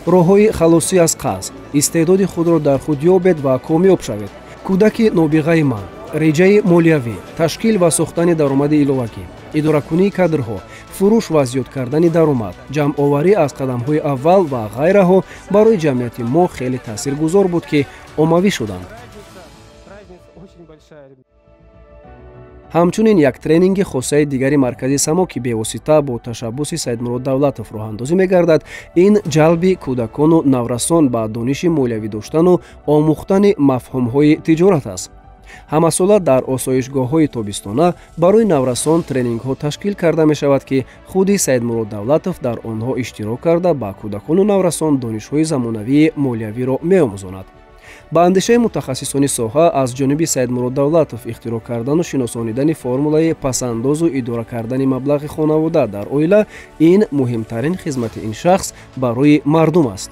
роҳҳои халосӣ аз қарз, истеъдоди худро дар худ ёбед ва комёб шавед, кӯдаки нобиғаи ман, реҷаи молиявӣ, ташкил ва сохтани даромади иловагӣ, идоракунии кадрҳо, фурӯш ва зиёд кардани даромад, ҷамъоварӣ аз қадамҳои аввал ва ғайраҳо барои ҷамъияти мо хеле таъсиргузор буд, ки оммавӣ шуданд. Ҳамчунин як тренинги хосаи дигари маркази Само, ки бевосита бо ташаббуси Саидмурод Давлатов роҳандозӣ мегардад, ин ҷалби кӯдакону наврасон ба дониши молиявӣ доштану омӯхтани мафҳумҳои тиҷорат аст. Ҳамасола дар осоишгоҳҳои тобистона барои наврасон тренингҳо ташкил карда мешавад, ки худи Саидмурод Давлатов дар онҳо иштирок карда ба кӯдакону наврасон донишҳои замонавии молиявиро меомӯзонад. Ба андешаи мутахассисони соҳа, аз ҷониби Саидмурод Давлатов ихтироъ кардану шиносонидани формулаи пасандозу идора кардани маблағи хонавода дар оила ин муҳимтарин хизмати ин шахс барои мардум аст.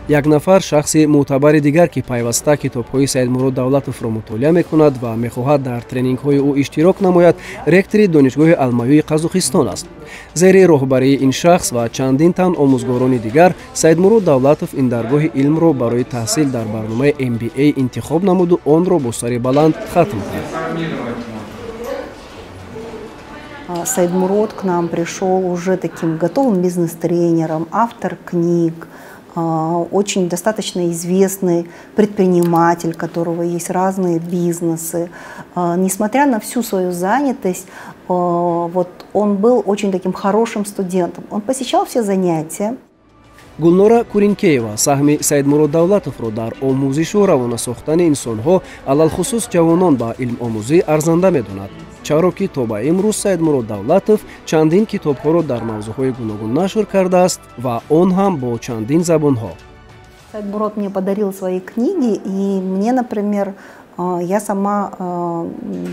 Як нафар шахси мӯътабари дигар, ки пайваста китобҳои Саидмурод Давлатовро мутолиа мекунад ва мехоҳад дар тренингҳои ӯ иштирок намояд, ректори Донишгоҳи Алмаюи Қазоқистон аст. Зери роҳбарии ин шахс ва чандин тан омӯзгорони дигар Саидмурод Давлатов ин даргоҳи илмро барои таҳсил дар барномаи MBA интихоб намуду онро бо сари баланд хатм кард. Саидмурод к нам пришел уже таким готовым бизнес-тренером, автор книг, очень достаточно известный предприниматель, у которого есть разные бизнесы. Несмотря на всю свою занятость, вот он был очень таким хорошим студентом. Он посещал все занятия. Гулнора Куринкеева саҳми Саидмурод Давлатовро дар омӯзишу равона сохтани инсонҳо, алалхусус ҷавонон, ба илмомӯзӣ арзанда медонад, чаро ки то ба имрӯз Саидмурод Давлатов чандин китобҳоро дар мавзӯъҳои гуногун нашр кардааст ва он ҳам бо чандин забонҳо. Саидмурод мне подарил свои книги, и мне, например, я сама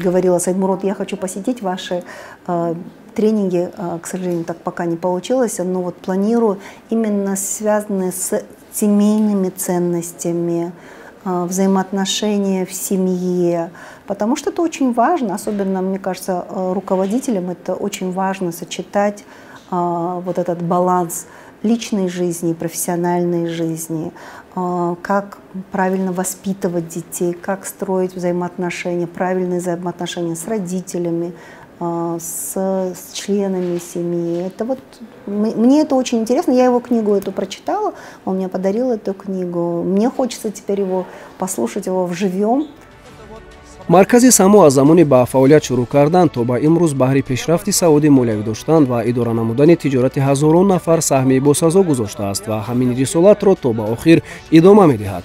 говорила: Саидмурод, я хочу посетить ваши тренинги, к сожалению, так пока не получилось, но вот планирую, именно связанные с семейными ценностями, взаимоотношения в семье, потому что это очень важно, особенно, мне кажется, руководителям это очень важно сочетать вот этот баланс личной жизни, профессиональной жизни, как правильно воспитывать детей, как строить взаимоотношения, правильные взаимоотношения с родителями, с членами семьи. Это вот, мне это очень интересно. Я его книгу эту прочитала, он мне подарил эту книгу. Мне хочется теперь его послушать, его вживем. Маркази Само аз замони ба фаъолият шурӯъ кардан то ба имрӯз баҳри пешрафти саводи молиявӣ доштан ва идора намудани тиҷорати ҳазорон нафар саҳми босазо гузоштааст ва ҳамин рисолатро то ба охир идома медиҳад.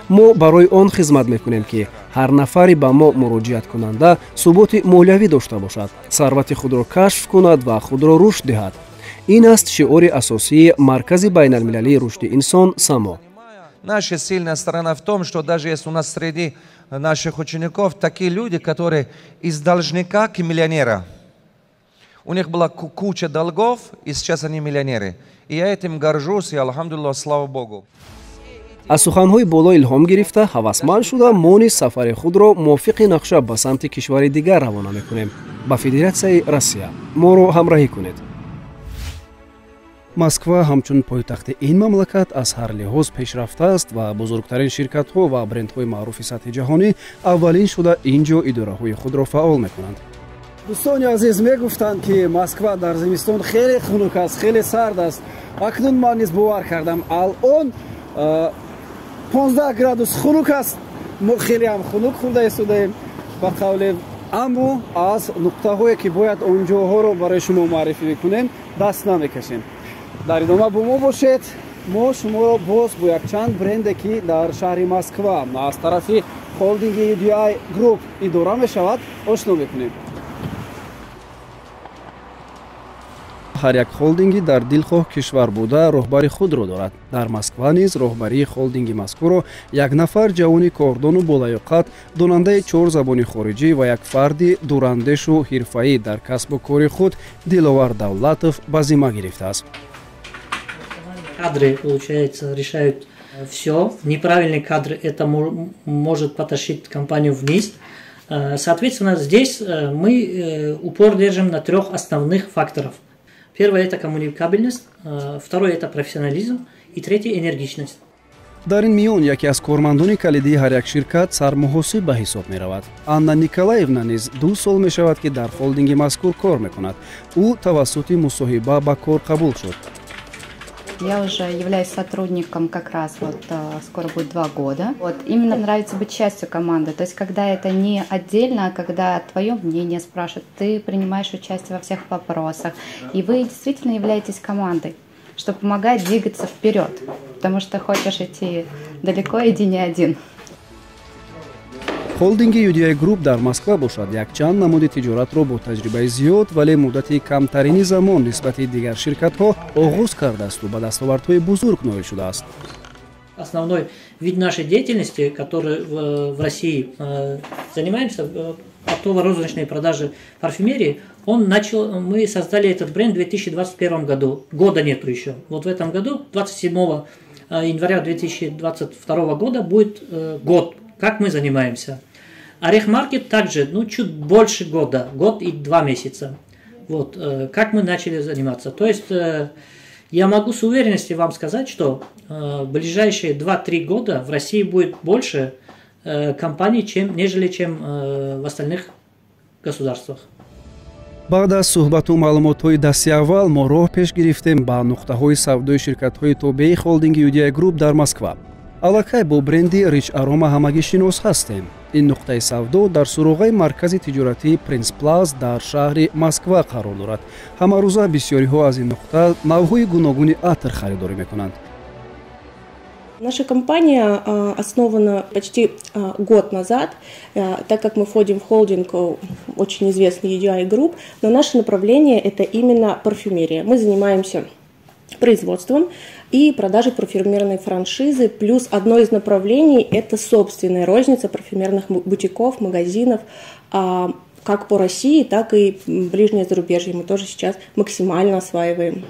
Мо барои он хизмат мекунем, ки ҳар нафари ба мо муроҷиаткунанда суботи молиявӣ дошта бошад, сарвати худро кашф кунад ва худро рушд диҳад. Ин аст шиори асосии Маркази байналмилалии рушди инсон Само. Наша сильная сторона в том, что даже если у нас среди наших учеников такие люди, которые из должника к миллионера. У них была куча долгов, и сейчас они миллионеры. И я этим горжусь, и алхамдулиллах, слава Богу. Аз суханҳои боло илҳом гирифта, ҳавасманд шуда, мо низ сафари худро мувофиқи нақша ба самти кишвари дигар равона мекунем, ба Федератсияи Россия. Моро ҳамроҳӣ кунед. Москва ҳамчун пойтахти ин мамлакат аз ҳар лиҳоз пешрафта аст ва бузургтарин ширкатҳо ва брендҳои маъруфи сатҳи ҷаҳонӣ аввалин шуда ин ҷо идораҳои худро фаъол мекунанд. Дӯстони азиз, мегуфтанд, ки Москва дар зимистон хеле хунук аст, хеле сард аст. Акнун ман низ бовар кардам, алон 15 градус хунук аст. Мо хеле ҳам хунук хӯрда истодаем ба қавле, аммо аз нуқтаҳое, ки бояд он ҷоҳоро барои шумо муаррифӣ мекунем, даст намекашем. Дар идома бо мо бошед. Мо шуморо боз бо якчанд бренде, ки дар шаҳри Москва аз тарафи холдинги UDI Group идора мешавад, ошно мекунем. Ҳар як холдинги дар дилхоҳ кишвар буда роҳбари худро дорад. Дар Москва низ роҳбарии холдинги мазкурро як нафар ҷавони кордону болаёқат, донандаи чор забони хориҷӣ ва як фарди дурандешу ҳирфаӣ дар касбу кори худ Диловар Давлатов ба зимма гирифтааст. Кадры, получается, решают все. Неправильные кадры — это может потащить компанию вниз. Соответственно, здесь мы упор держим на трех основных факторов. Первое – это коммуникабельность, второе – это профессионализм, и третье – энергичность. Дар ин миён яке аз кормандони калидии ҳар як ширкат сармуҳосиб ба ҳисоб меравад. Анна Николаевна низ 2 сол мешавад, ки дар холдинги мазкур кор мекунад. Ӯ тавассути мусоҳиба ба кор қабул шуд. Я уже являюсь сотрудником как раз вот скоро будет 2 года. Вот именно нравится быть частью команды. То есть когда это не отдельно, а когда твое мнение спрашивают, ты принимаешь участие во всех вопросах. И вы действительно являетесь командой, что помогает двигаться вперед. Потому что хочешь идти далеко, иди не один. Холдинги UDI Group дар Москва бошад, якчанд намуди тиҷоратро бо таҷрибаи зиёд, вале муддати камтарини замон нисбати дигар ширкатҳо оғоз кардаасту ба дастовардҳои бузург ноил шудааст. Основной вид нашей деятельности, который в России занимаемся, оптово-розничной продажи парфюмерии, мы создали этот бренд в 2021 году. Года нету еще. Вот в этом году, 27 января 2022 года будет год, как мы занимаемся. Орех Маркет также, ну, чуть больше года, год и 2 месяца. Вот, как мы начали заниматься. То есть я могу с уверенностью вам сказать, что в ближайшие 2-3 года в России будет больше компаний, нежели чем в остальных государствах. Баъд аз суҳбату маълумотҳои дасти аввал мо роҳ пеш гирифтем ба нуқтаҳои савдои ширкатҳои тобеи холдинги UDI Group дар Москва. Аллакай бо бренди Rich Aroma ҳамагӣ шинос ҳастем. Ин нуқтаи савдо дар суроғаи маркази тиҷоратии Принс Плаз дар шаҳри Москва қарор дорад. Ҳамарӯза бисёриҳо аз ин нуқта навъҳои гуногуни атр харидорӣ мекунанд. Наша компания основана почти год назад, так как мы входим в холдинг очень известный UDI Group, но наше направление – это именно парфюмерия. Мы занимаемся производством и продажей парфюмерной франшизы, плюс одно из направлений – это собственная розница парфюмерных бутиков, магазинов, как по России, так и ближнее зарубежье мы тоже сейчас максимально осваиваем.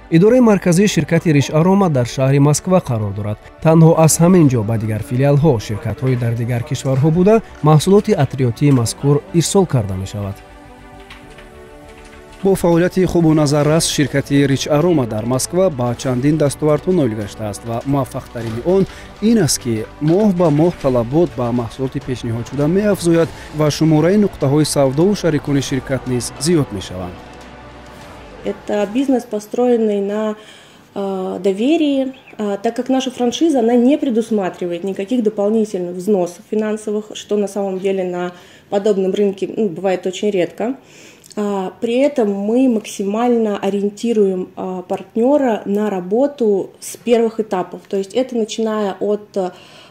Идораи марказии ширкати Rich Aroma дар шаҳри Москва қарор дорад. Танҳо аз ҳамин ҷо ба дигар филиалҳо, ширкатҳои дар дигар кишварҳо буда, маҳсулоти атриётии мазкур ирсол карда мешавад. Бо фаъолияти хубу назаррас ширкати Rich Aroma дар Москва ба чандин дастовардҳо ноил гаштааст ва муваффақтарини он ин аст, ки моҳ ба моҳ талабот ба маҳсулоти пешниҳодшуда меафзояд ва шумораи нуқтаҳои савдову шарикони ширкат низ зиёд мешаванд. Это бизнес, построенный на доверии, так как наша франшиза, она не предусматривает никаких дополнительных взносов финансовых, что на самом деле на подобном рынке, ну, бывает очень редко. При этом мы максимально ориентируем партнера на работу с первых этапов, то есть это начиная от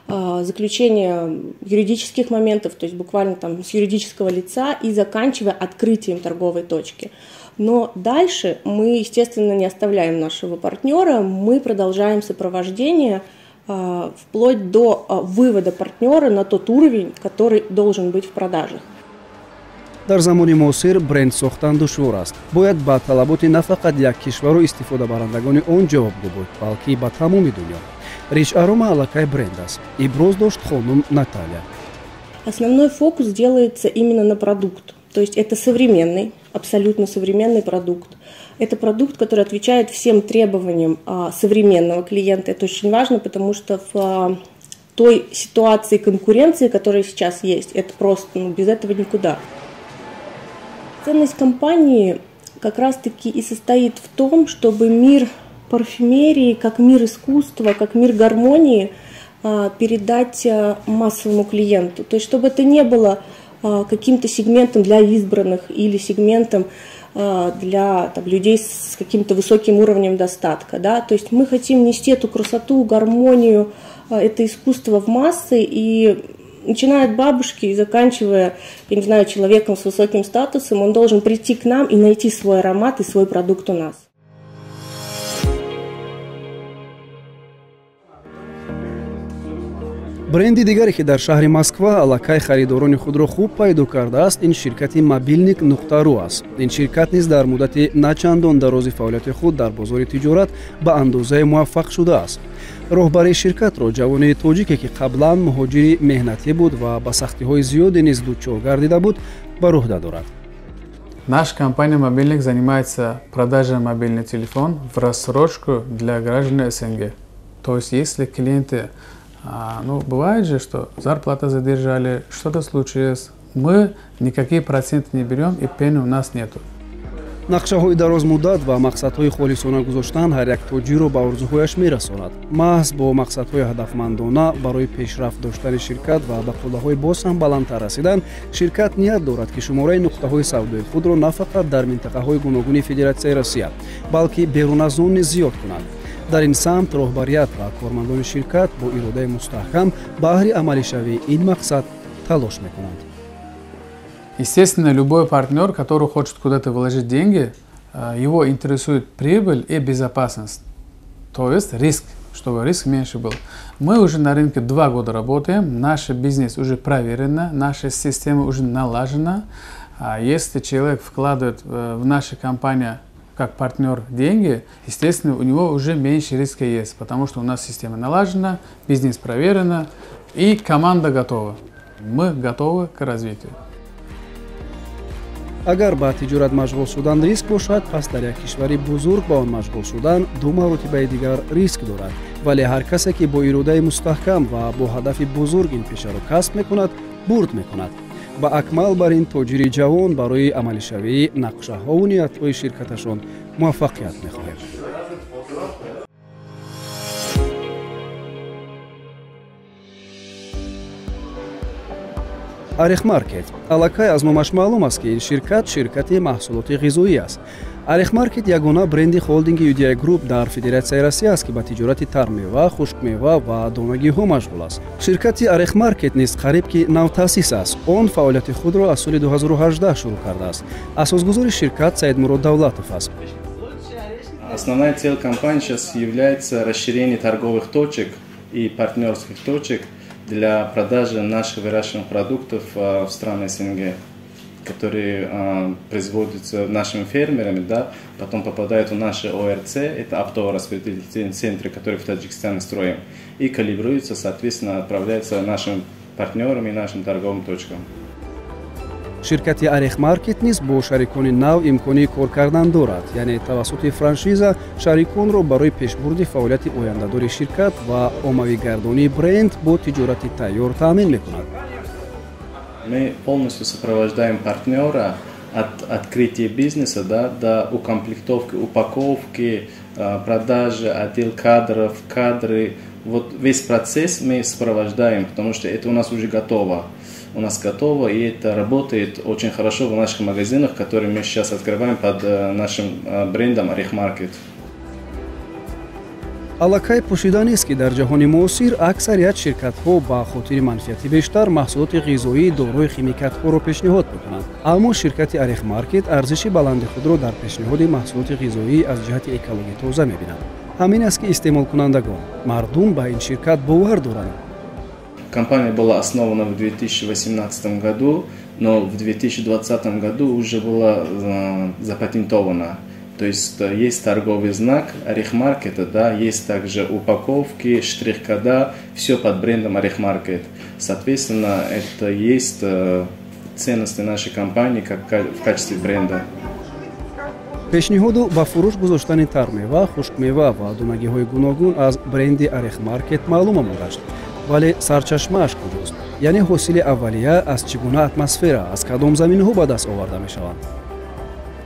заключения юридических моментов, то есть буквально там с юридического лица и заканчивая открытием торговой точки. Но дальше мы, естественно, не оставляем нашего партнера, мы продолжаем сопровождение вплоть до вывода партнера на тот уровень, который должен быть в продажах. Дар замони муосир бренд сохтан душвор аст. Бояд ба талаботи на фақат як кишвару истифодабарандагони он ҷавобгӯ буд, балки ба тамоми дунё. Rich Aroma аллакай бренд аст, иброз дошт хонум Наталья. Основной фокус делается именно на продукт. То есть это современный, абсолютно современный продукт. Это продукт, который отвечает всем требованиям современного клиента. Это очень важно, потому что в той ситуации конкуренции, которая сейчас есть, это просто, ну, без этого никуда. Ценность компании как раз-таки и состоит в том, чтобы мир парфюмерии, как мир искусства, как мир гармонии передать массовому клиенту. То есть чтобы это не было каким-то сегментом для избранных или сегментом для там, людей с каким-то высоким уровнем достатка. Да? То есть мы хотим нести эту красоту, гармонию, это искусство в массы, и начиная от бабушки и заканчивая, я не знаю, человеком с высоким статусом, он должен прийти к нам и найти свой аромат и свой продукт у нас. Бренди дигаре, ки дар шаҳри Москва аллакай харидорони худро хуб пайдо кардааст, ин ширкати Мобилник нуқта ру аст. Ин ширкат низ дар муддати начандон дарози фаъолияти худ дар бозори тиҷорат ба андозае муваффақ шудааст. Роҳбари ширкатро ҷавони тоҷике, ки қаблан муҳоҷири меҳнатӣ буд ва ба сахтиҳои зиёде низ дучор гардида буд, ба роҳда дорад. Наша компания «Мобильник» занимается продажей мобильный телефон в рассрочку для граждан СНГ. То есть, если клиенты, ну, бывает же, что зарплату задержали, что-то случилось, мы никакие проценты не берем и пени у нас нету. Нақшаҳои дарозмуддат ва мақсадҳои холисона гузоштан ҳар як тоҷирро ба орзуҳояш мерасонад. Маҳз бо мақсадҳои ҳадафмандона барои пешрафт доштани ширкат ва ба қуллаҳои боз ҳам баландтар расидан, ширкат ният дорад, ки шумораи нуқтаҳои савдои худро на фақат дар минтақаҳои гуногуни Федератсияи Россия, балки берун аз он низ зиёд кунад. Дар ин самт роҳбарият ва кормандони ширкат бо иродаи мустаҳкам баҳри амалишавии ин мақсад талош мекунанд. Естественно, любой партнер, который хочет куда-то вложить деньги, его интересует прибыль и безопасность, то есть риск, чтобы риск меньше был. Мы уже на рынке 2 года работаем, наш бизнес уже проверен, наша система уже налажена. А если человек вкладывает в нашу компанию как партнер деньги, естественно, у него уже меньше риска есть, потому что у нас система налажена, бизнес проверена и команда готова. Мы готовы к развитию. Агар ба тиҷорат машғул шудан риск бошад, пас дар як кишвари бузург ба он машғул шудан 2 маротибаи дигар риск дорад. Вале ҳар касе, ки бо иродаи мустаҳкам ва бо ҳадафи бузург ин пешаро касб мекунад, бурд мекунад. Ба Акмал бар ин тоҷири ҷавон барои амалишавии нақшаҳову ниятҳои ширкаташон муваффақият мехоҳем. Орехмаркет. Аллакай аз номаш маълум аст, ки ин ширкат ширкати маҳсулоти ғизоӣ аст. Орехмаркет ягона бренди холдинги UDI Group дар Федератсияи Россия аст, ки ба тиҷорати тармева, хушкмева ва донагиҳо машғул аст. Ширкати Орехмаркет низ қариб ки навтаъсис аст. Он фаъолияти худро аз соли 2018 шурӯъ кардааст. Асосгузори ширкат Саидмурод Давлатов аст. Основная цель компании сейчас является расширение торговых точек и партнерских точек для продажи наших выращенных продуктов в страны СНГ, которые производятся нашими фермерами, да, потом попадают в наши ОРЦ, это оптово-распределительные центры, которые в Таджикистане строим, и калибруются, соответственно, отправляются нашим партнерам и нашим торговым точкам. Ширкати Орехмаркет низ бо шарикони нав имкони кор кардан дорад, яъне тавассути франшиза шариконро барои пешбурди фаъолияти ояндадори ширкат ва оммавигардонии бренд бо тиҷорати тайёр таъмин мекунад. Мы полностью сопровождаем партнера от открытия бизнеса, да, до укомплектовки, упаковки, продажи, отдел кадров, кадры. Вот весь процесс мы сопровождаем, потому что это у нас уже готово. У нас готово, и это работает очень хорошо в наших магазинах, которые мы сейчас открываем под нашим брендом Орехмаркет. Аллакай пӯшида нест, ки дар ҷаҳони муосир аксарият ширкатҳо ба хотири манфиати бештар маҳсулоти ғизоии дорои химикатҳоро пешниҳод мекунанд. Аммо ширкати Орехмаркет арзиши баланди худро дар пешниҳоди маҳсулоти ғизоӣ аз ҷиҳати экологӣ тоза мебинад. Ҳамин аст, ки истеъмолкунандагон, мардум ба ин ширкат бовар доранд. Компания была основана в 2018 году, но в 2020 году уже была запатентована. То есть есть торговый знак Орехмаркета, да, есть также упаковки, штрих-кода, все под брендом Орехмаркет. Соответственно, это есть ценности нашей компании как в качестве бренда. Пешниҳоду ба фурӯш гузоштани тармева, хушкмева ва донагиҳои гуногун аз бренди Орехмаркет маълум омадааст. Вале сарчашмааш куҷост? Яъне ҳосили аввалия аз чӣ гуна атмосфера, аз кадом заминҳо ба даст оварда мешаванд?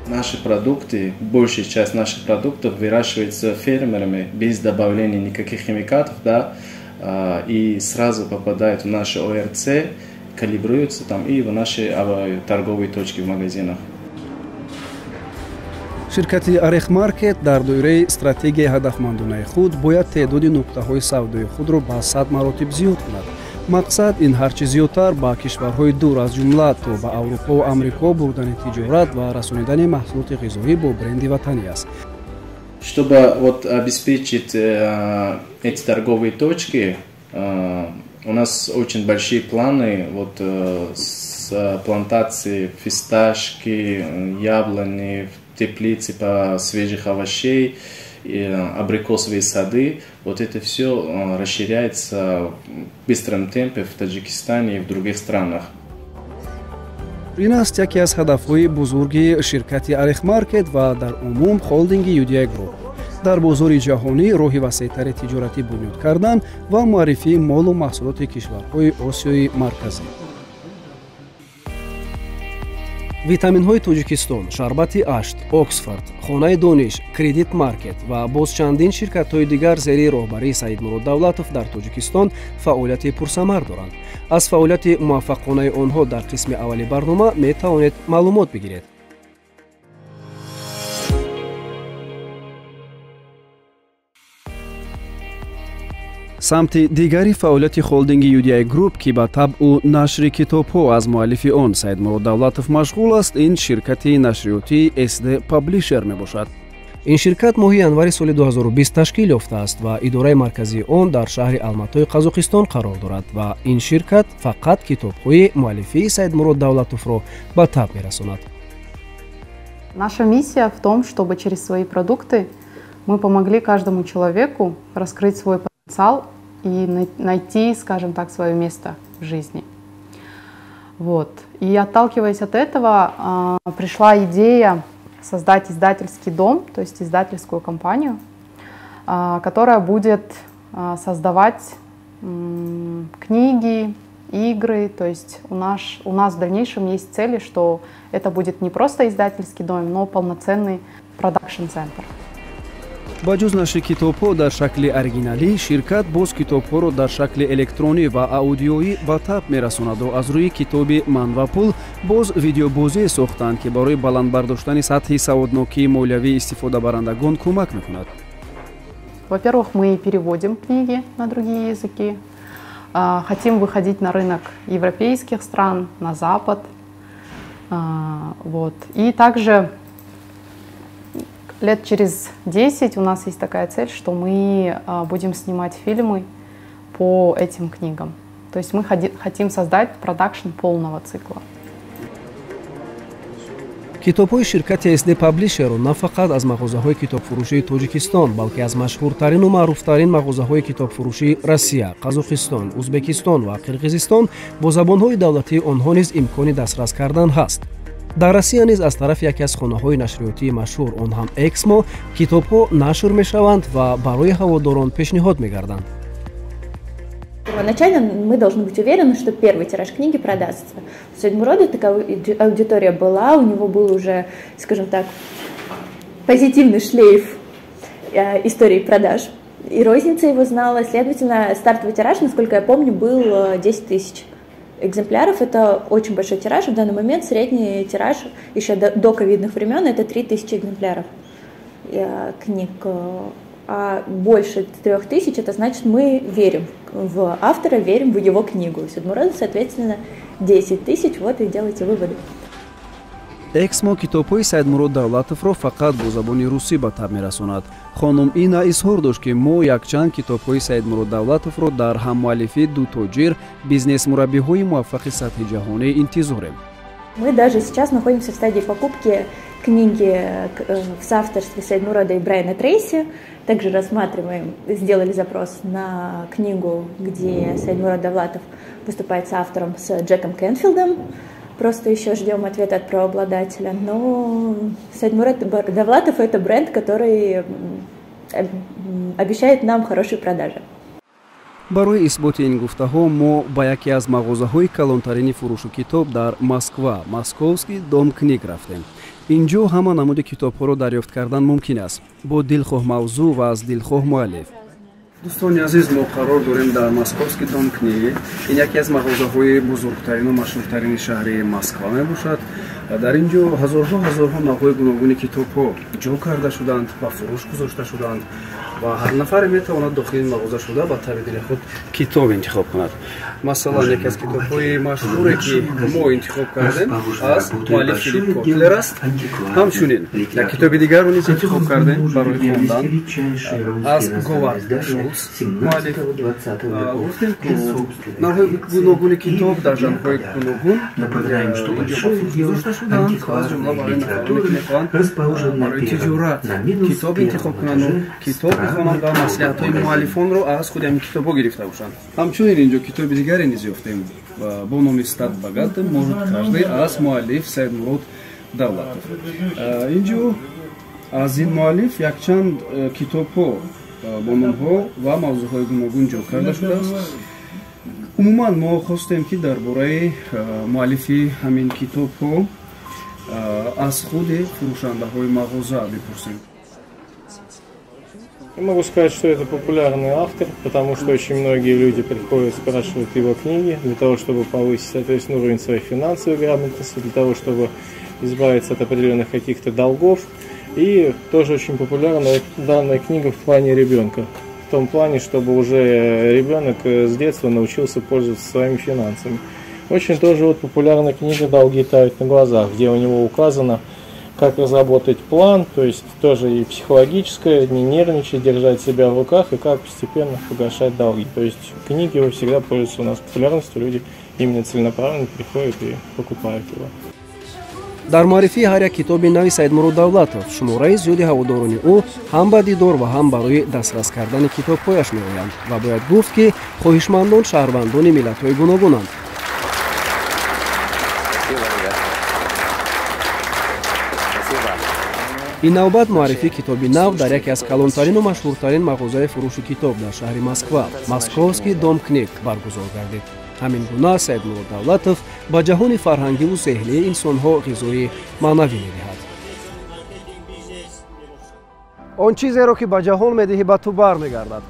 Наши продукты, большая часть наших продуктов выращивается фермерами без добавления никаких химикатов, да, и сразу попадают в наши ОРЦ, калибруются там и в наши торговые точки в магазинах. Ширкати Орехмаркет дар доираи стратегияи ҳадафмандонаи худ бояд теъдоди нуқтаҳои савдои худро ба 100 маротиб зиёд кунад. Мақсад ин ҳарчи зиёдтар ба кишварҳои дур, аз ҷумла то ба Аврупо ва Амрико бурдани тиҷорат ва расонидани маҳсулоти ғизоӣ бо бренди ватанӣ аст. Чтобы вот обеспечить эти торговые точки, у нас очень большие планы вот с плантации фисташки, яблони, теплицы по свежих овощей, абрикосовые сады. Вот это все расширяется в быстром темпе в Таджикистане и в других странах. Ин аст яке аз ҳадафҳои бузурги ширкати Орехмаркет ва дар умум холдинги UDI Group. Дар бозори ҷаҳонӣ роҳи васеътари тиҷоратӣ бунёд кардан ва муаррифии молу маҳсулоти кишварҳои Осиёи Марказӣ. Витаминҳои Тоҷикистон, шарбати Ашт, Оксфорд, Хонаи дониш, Кредит Маркет ва боз чандин ширкатҳои дигар зери роҳбарии Саидмурод Давлатов дар Тоҷикистон фаъолияти пурсамар доранд. Аз фаъолияти муваффақонаи онҳо дар қисми аввали барнома метавонед маълумот бигиред. Самти дигари фаъолияти холдинги UDI Group, ки ба табъу нашри китобҳо аз муаллифи он Саидмурод Давлатов машғул аст, ин ширкати нашриётии SD Publisher мебошад. Ин ширкат моҳи январи соли 2020 ташкил ёфтааст ва идораи марказии он дар шаҳри Алматои Қазоқистон қарор дорад ва ин ширкат фақат китобҳои муаллифии Саидмурод Давлатовро ба таб мерасонад. Наша миссия в том, чтобы через свои продукты мы помогли каждому человеку раскрыть свой потенциал и найти, скажем так, свое место в жизни. Вот. И отталкиваясь от этого, пришла идея создать издательский дом, то есть издательскую компанию, которая будет создавать книги, игры. То есть у нас в дальнейшем есть цели, что это будет не просто издательский дом, но полноценный продакшн-центр. Ба ҷуз нашри китобҳо дар шакли оригиналӣ, ширкат боз китобҳоро дар шакли электронӣ ва аудиоӣ ба таб мерасонаду аз рӯи китоби «Ман ва пул» боз видеобозие сохтанд, ки барои баланд бардоштани сатҳи саводнокии молиявии истифодабарандагон кӯмак мекунад. Во-первых, мы переводим книги на другие языки. Хотим выходить на рынок европейских стран, на Запад. Вот. И также лет через 10 у нас есть такая цель, что мы будем снимать фильмы по этим книгам. То есть мы хотим создать продакшн полного цикла. Китобҳои ширкати SD Publisher-ро на фақат аз мағозаҳои китобфурӯшии Тоҷикистон, балки аз машҳуртарину маъруфтарин мағозаҳои китобфурӯшии Россия, Қазоқистон, Узбекистон ва Қирғизистон бо забонҳои давлатии онҳо низ имкони дастрас кардан ҳаст. Дар Россия низ аз тарафи яке аз хонаҳои нашриётии машҳур, он ҳам Эксмо, китобҳо нашр мешаванд ва барои ҳаводорон пешниҳод мегарданд. Первоначально мы должны быть уверены, что первый тираж книги продастся. У Саидмурода такая аудитория была, у него был уже, скажем так, позитивный шлейф истории продаж. И розница его знала, следовательно, стартовый тираж, насколько я помню, был 10 тысяч экземпляров. Это очень большой тираж. В данный момент средний тираж еще до ковидных времен это 3000 экземпляров книг. А больше 3000, это значит, мы верим в автора, верим в его книгу. Саидмурода, соответственно, 10 тысяч, вот и делайте выводы. Эксмо китобҳои Саидмурод Давлатовро фақат бо забони русӣ ба таб мерасонад. Хонум Ина изҳор дошт, ки мо якчанд китобҳои Саидмурод Давлатовро дар ҳаммуаллифии ду тоҷир, бизнес-мураббиҳои муваффақи сатҳи ҷаҳонӣ интизорем. Мы даже сейчас находимся в стадии покупки книги в соавторстве Саидмурода и Брайана Трейси. Также рассматриваем, сделали запрос на книгу, где Саидмурод Давлатов выступает с автором, с Джеком Кенфилдом. Просто еще ждем ответа от правообладателя. Но Саидмурод Давлатов – это бренд, который обещает нам хорошие продажи. Барои исботи ин гуфтаҳо мо ба яке аз мағозаҳои калонтарини фурӯшу китоб дар Москва, Московский дом книг, рафтем. Инҷо ҳама намуди китобҳоро дарёфт кардан мумкин аст бо дилхоҳ мавзӯъ ва аз дилхоҳ муаллиф. Дӯстони азиз, мо қарор дорем дар Московский дом книги. Ин яке аз мағозаҳои бузургтарину машҳуртарини шаҳри Москва мебошад. Дар ин ҷо ҳазорҳо навъҳои гуногуни китобҳо ҷо карда шуданд, ба фурӯш гузошта шуданд ва ҳар нафаре метавонад дохили ин мағоза шуда ба таби дили худ китоб интихоб кунад. Масалан, яке аз китобҳои машҳуре, ки мо интихоб кардем, аз муаллиф Филип Котлер аст. Ҳамчунин як китоби дигарро низ интихоб кардем барои хондан аз Говард Шулц муаллиф. Гуфтем, ки навъҳои гуногуни китоб дар жанрҳои гуногун инҷо ба фурӯш гузошта шуданд, аз ҷумла барои нафароне, ки мехоҳанд барои тиҷорат китоб интихоб кунанду китоб бихонанд ва маслиҳатҳои муаллифонро аз худи ҳамин китобҳо гирифта бошанд. Ҳамчунин инҷо китоби дигаре низ ёфтем бо номи «Стать богатым может каждый» аз муаллиф Саидмурод Давлатов. Инҷо аз ин муаллиф якчанд китобҳо бо номҳо ва мавзӯъҳои гуногун ҷо карда шудааст. Умуман мо хостем, ки дар бораи муаллифи ҳамин китобҳо аз худи фурӯшандаҳои мағоза бипурсем. Я могу сказать, что это популярный автор, потому что очень многие люди приходят, спрашивают его книги для того, чтобы повысить, соответственно, уровень своей финансовой грамотности, для того, чтобы избавиться от определенных каких-то долгов. И тоже очень популярна данная книга в плане ребенка. В том плане, чтобы уже ребенок с детства научился пользоваться своими финансами. Очень тоже вот популярна книга «Долги тают на глазах», где у него указано, как разработать план, то есть тоже и психологическое, не нервничать, держать себя в руках и как постепенно погашать долги. То есть книги его всегда пользуются у нас популярностью, люди именно целенаправленно приходят и покупают его. Дар муаррифии ҳар як китоби нави Саидмурод Давлатов шумораи зиёди ҳаводорони ӯ ҳам ба дидор ва ҳам барои дастрас кардани китобҳояш меоянд ва бояд гуфт, ки хоҳишмандон шаҳрвандони миллатҳои гуногунанд. Ин навбат муаррифии китоби нав дар яке аз калонтарину машҳуртарин мағозаи фурӯши китоб дар шаҳри Москва, Московский дом книг, баргузор гардид. Ҳамин гуна Саидмурод Давлатов ба ҷаҳони фарҳангиву зеҳнии инсонҳо ғизои маънавӣ медиҳад. Он чизеро, ки ба ҷаҳон медиҳӣ, ба ту бармегардад.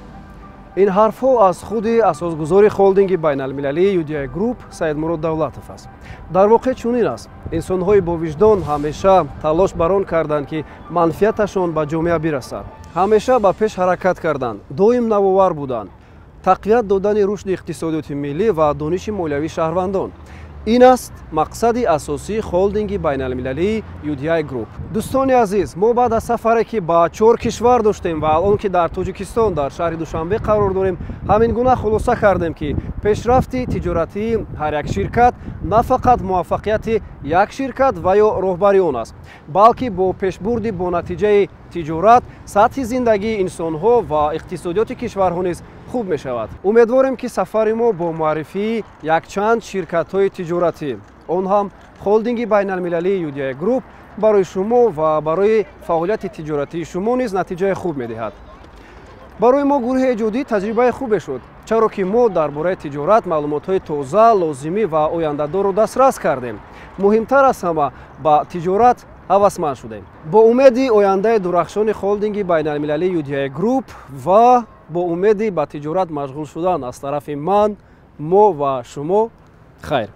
Ин ҳарфҳо аз худи асосгузори холдинги байналмилалии UDI Group Саидмурод Давлатов аст. Дар воқеъ чунин аст. Инсонҳои бовиҷдон ҳамеша талош бар он карданд, ки манфиаташон ба ҷомеа бирасад. Ҳамеша ба пеш ҳаракат карданд, доим навовар буданд. Тақвият додани рушди иқтисодиёти миллӣ ва дониши молиявии шаҳрвандон. Ин аст мақсади асосии холдинги байналмилалии UDI Group. Дӯстони азиз, мо баъд аз сафаре, ки ба 4 кишвар доштем ва алон ки дар Тоҷикистон, дар шаҳри Душанбе қарор дорем, ҳамин гуна хулоса кардем, ки пешрафти тиҷоратии ҳар як ширкат на фақат муваффақияти як ширкат ва ё роҳбари он аст, балки бо пешбурди бо натиҷаи тиҷорат сатҳи зиндагии инсонҳо ва иқтисодиёти кишварҳо низ хуб мешавад. Умедворем, ки сафари мо бо муаррифии якчанд ширкатҳои тиҷоратӣ, он ҳам холдинги байналмилалии UDI Group, барои шумо ва барои фаъолияти тиҷоратии шумо низ натиҷаи хуб медиҳад. Барои мо гурӯҳи эҷодӣ таҷрибаи хубе шуд, чаро ки мо дар бораи тиҷорат маълумотҳои тоза, лозимӣ ва ояндадорро дастрас кардем. Муҳимтар аз ҳама, ба тиҷорат ҳавасманд шудем. Бо умеди ояндаи дурахшони холдинги байналмилалии UDI Group ва бо умеди ба тиҷорат машғул шудан аз тарафи ман, мо ва шумо, хайр.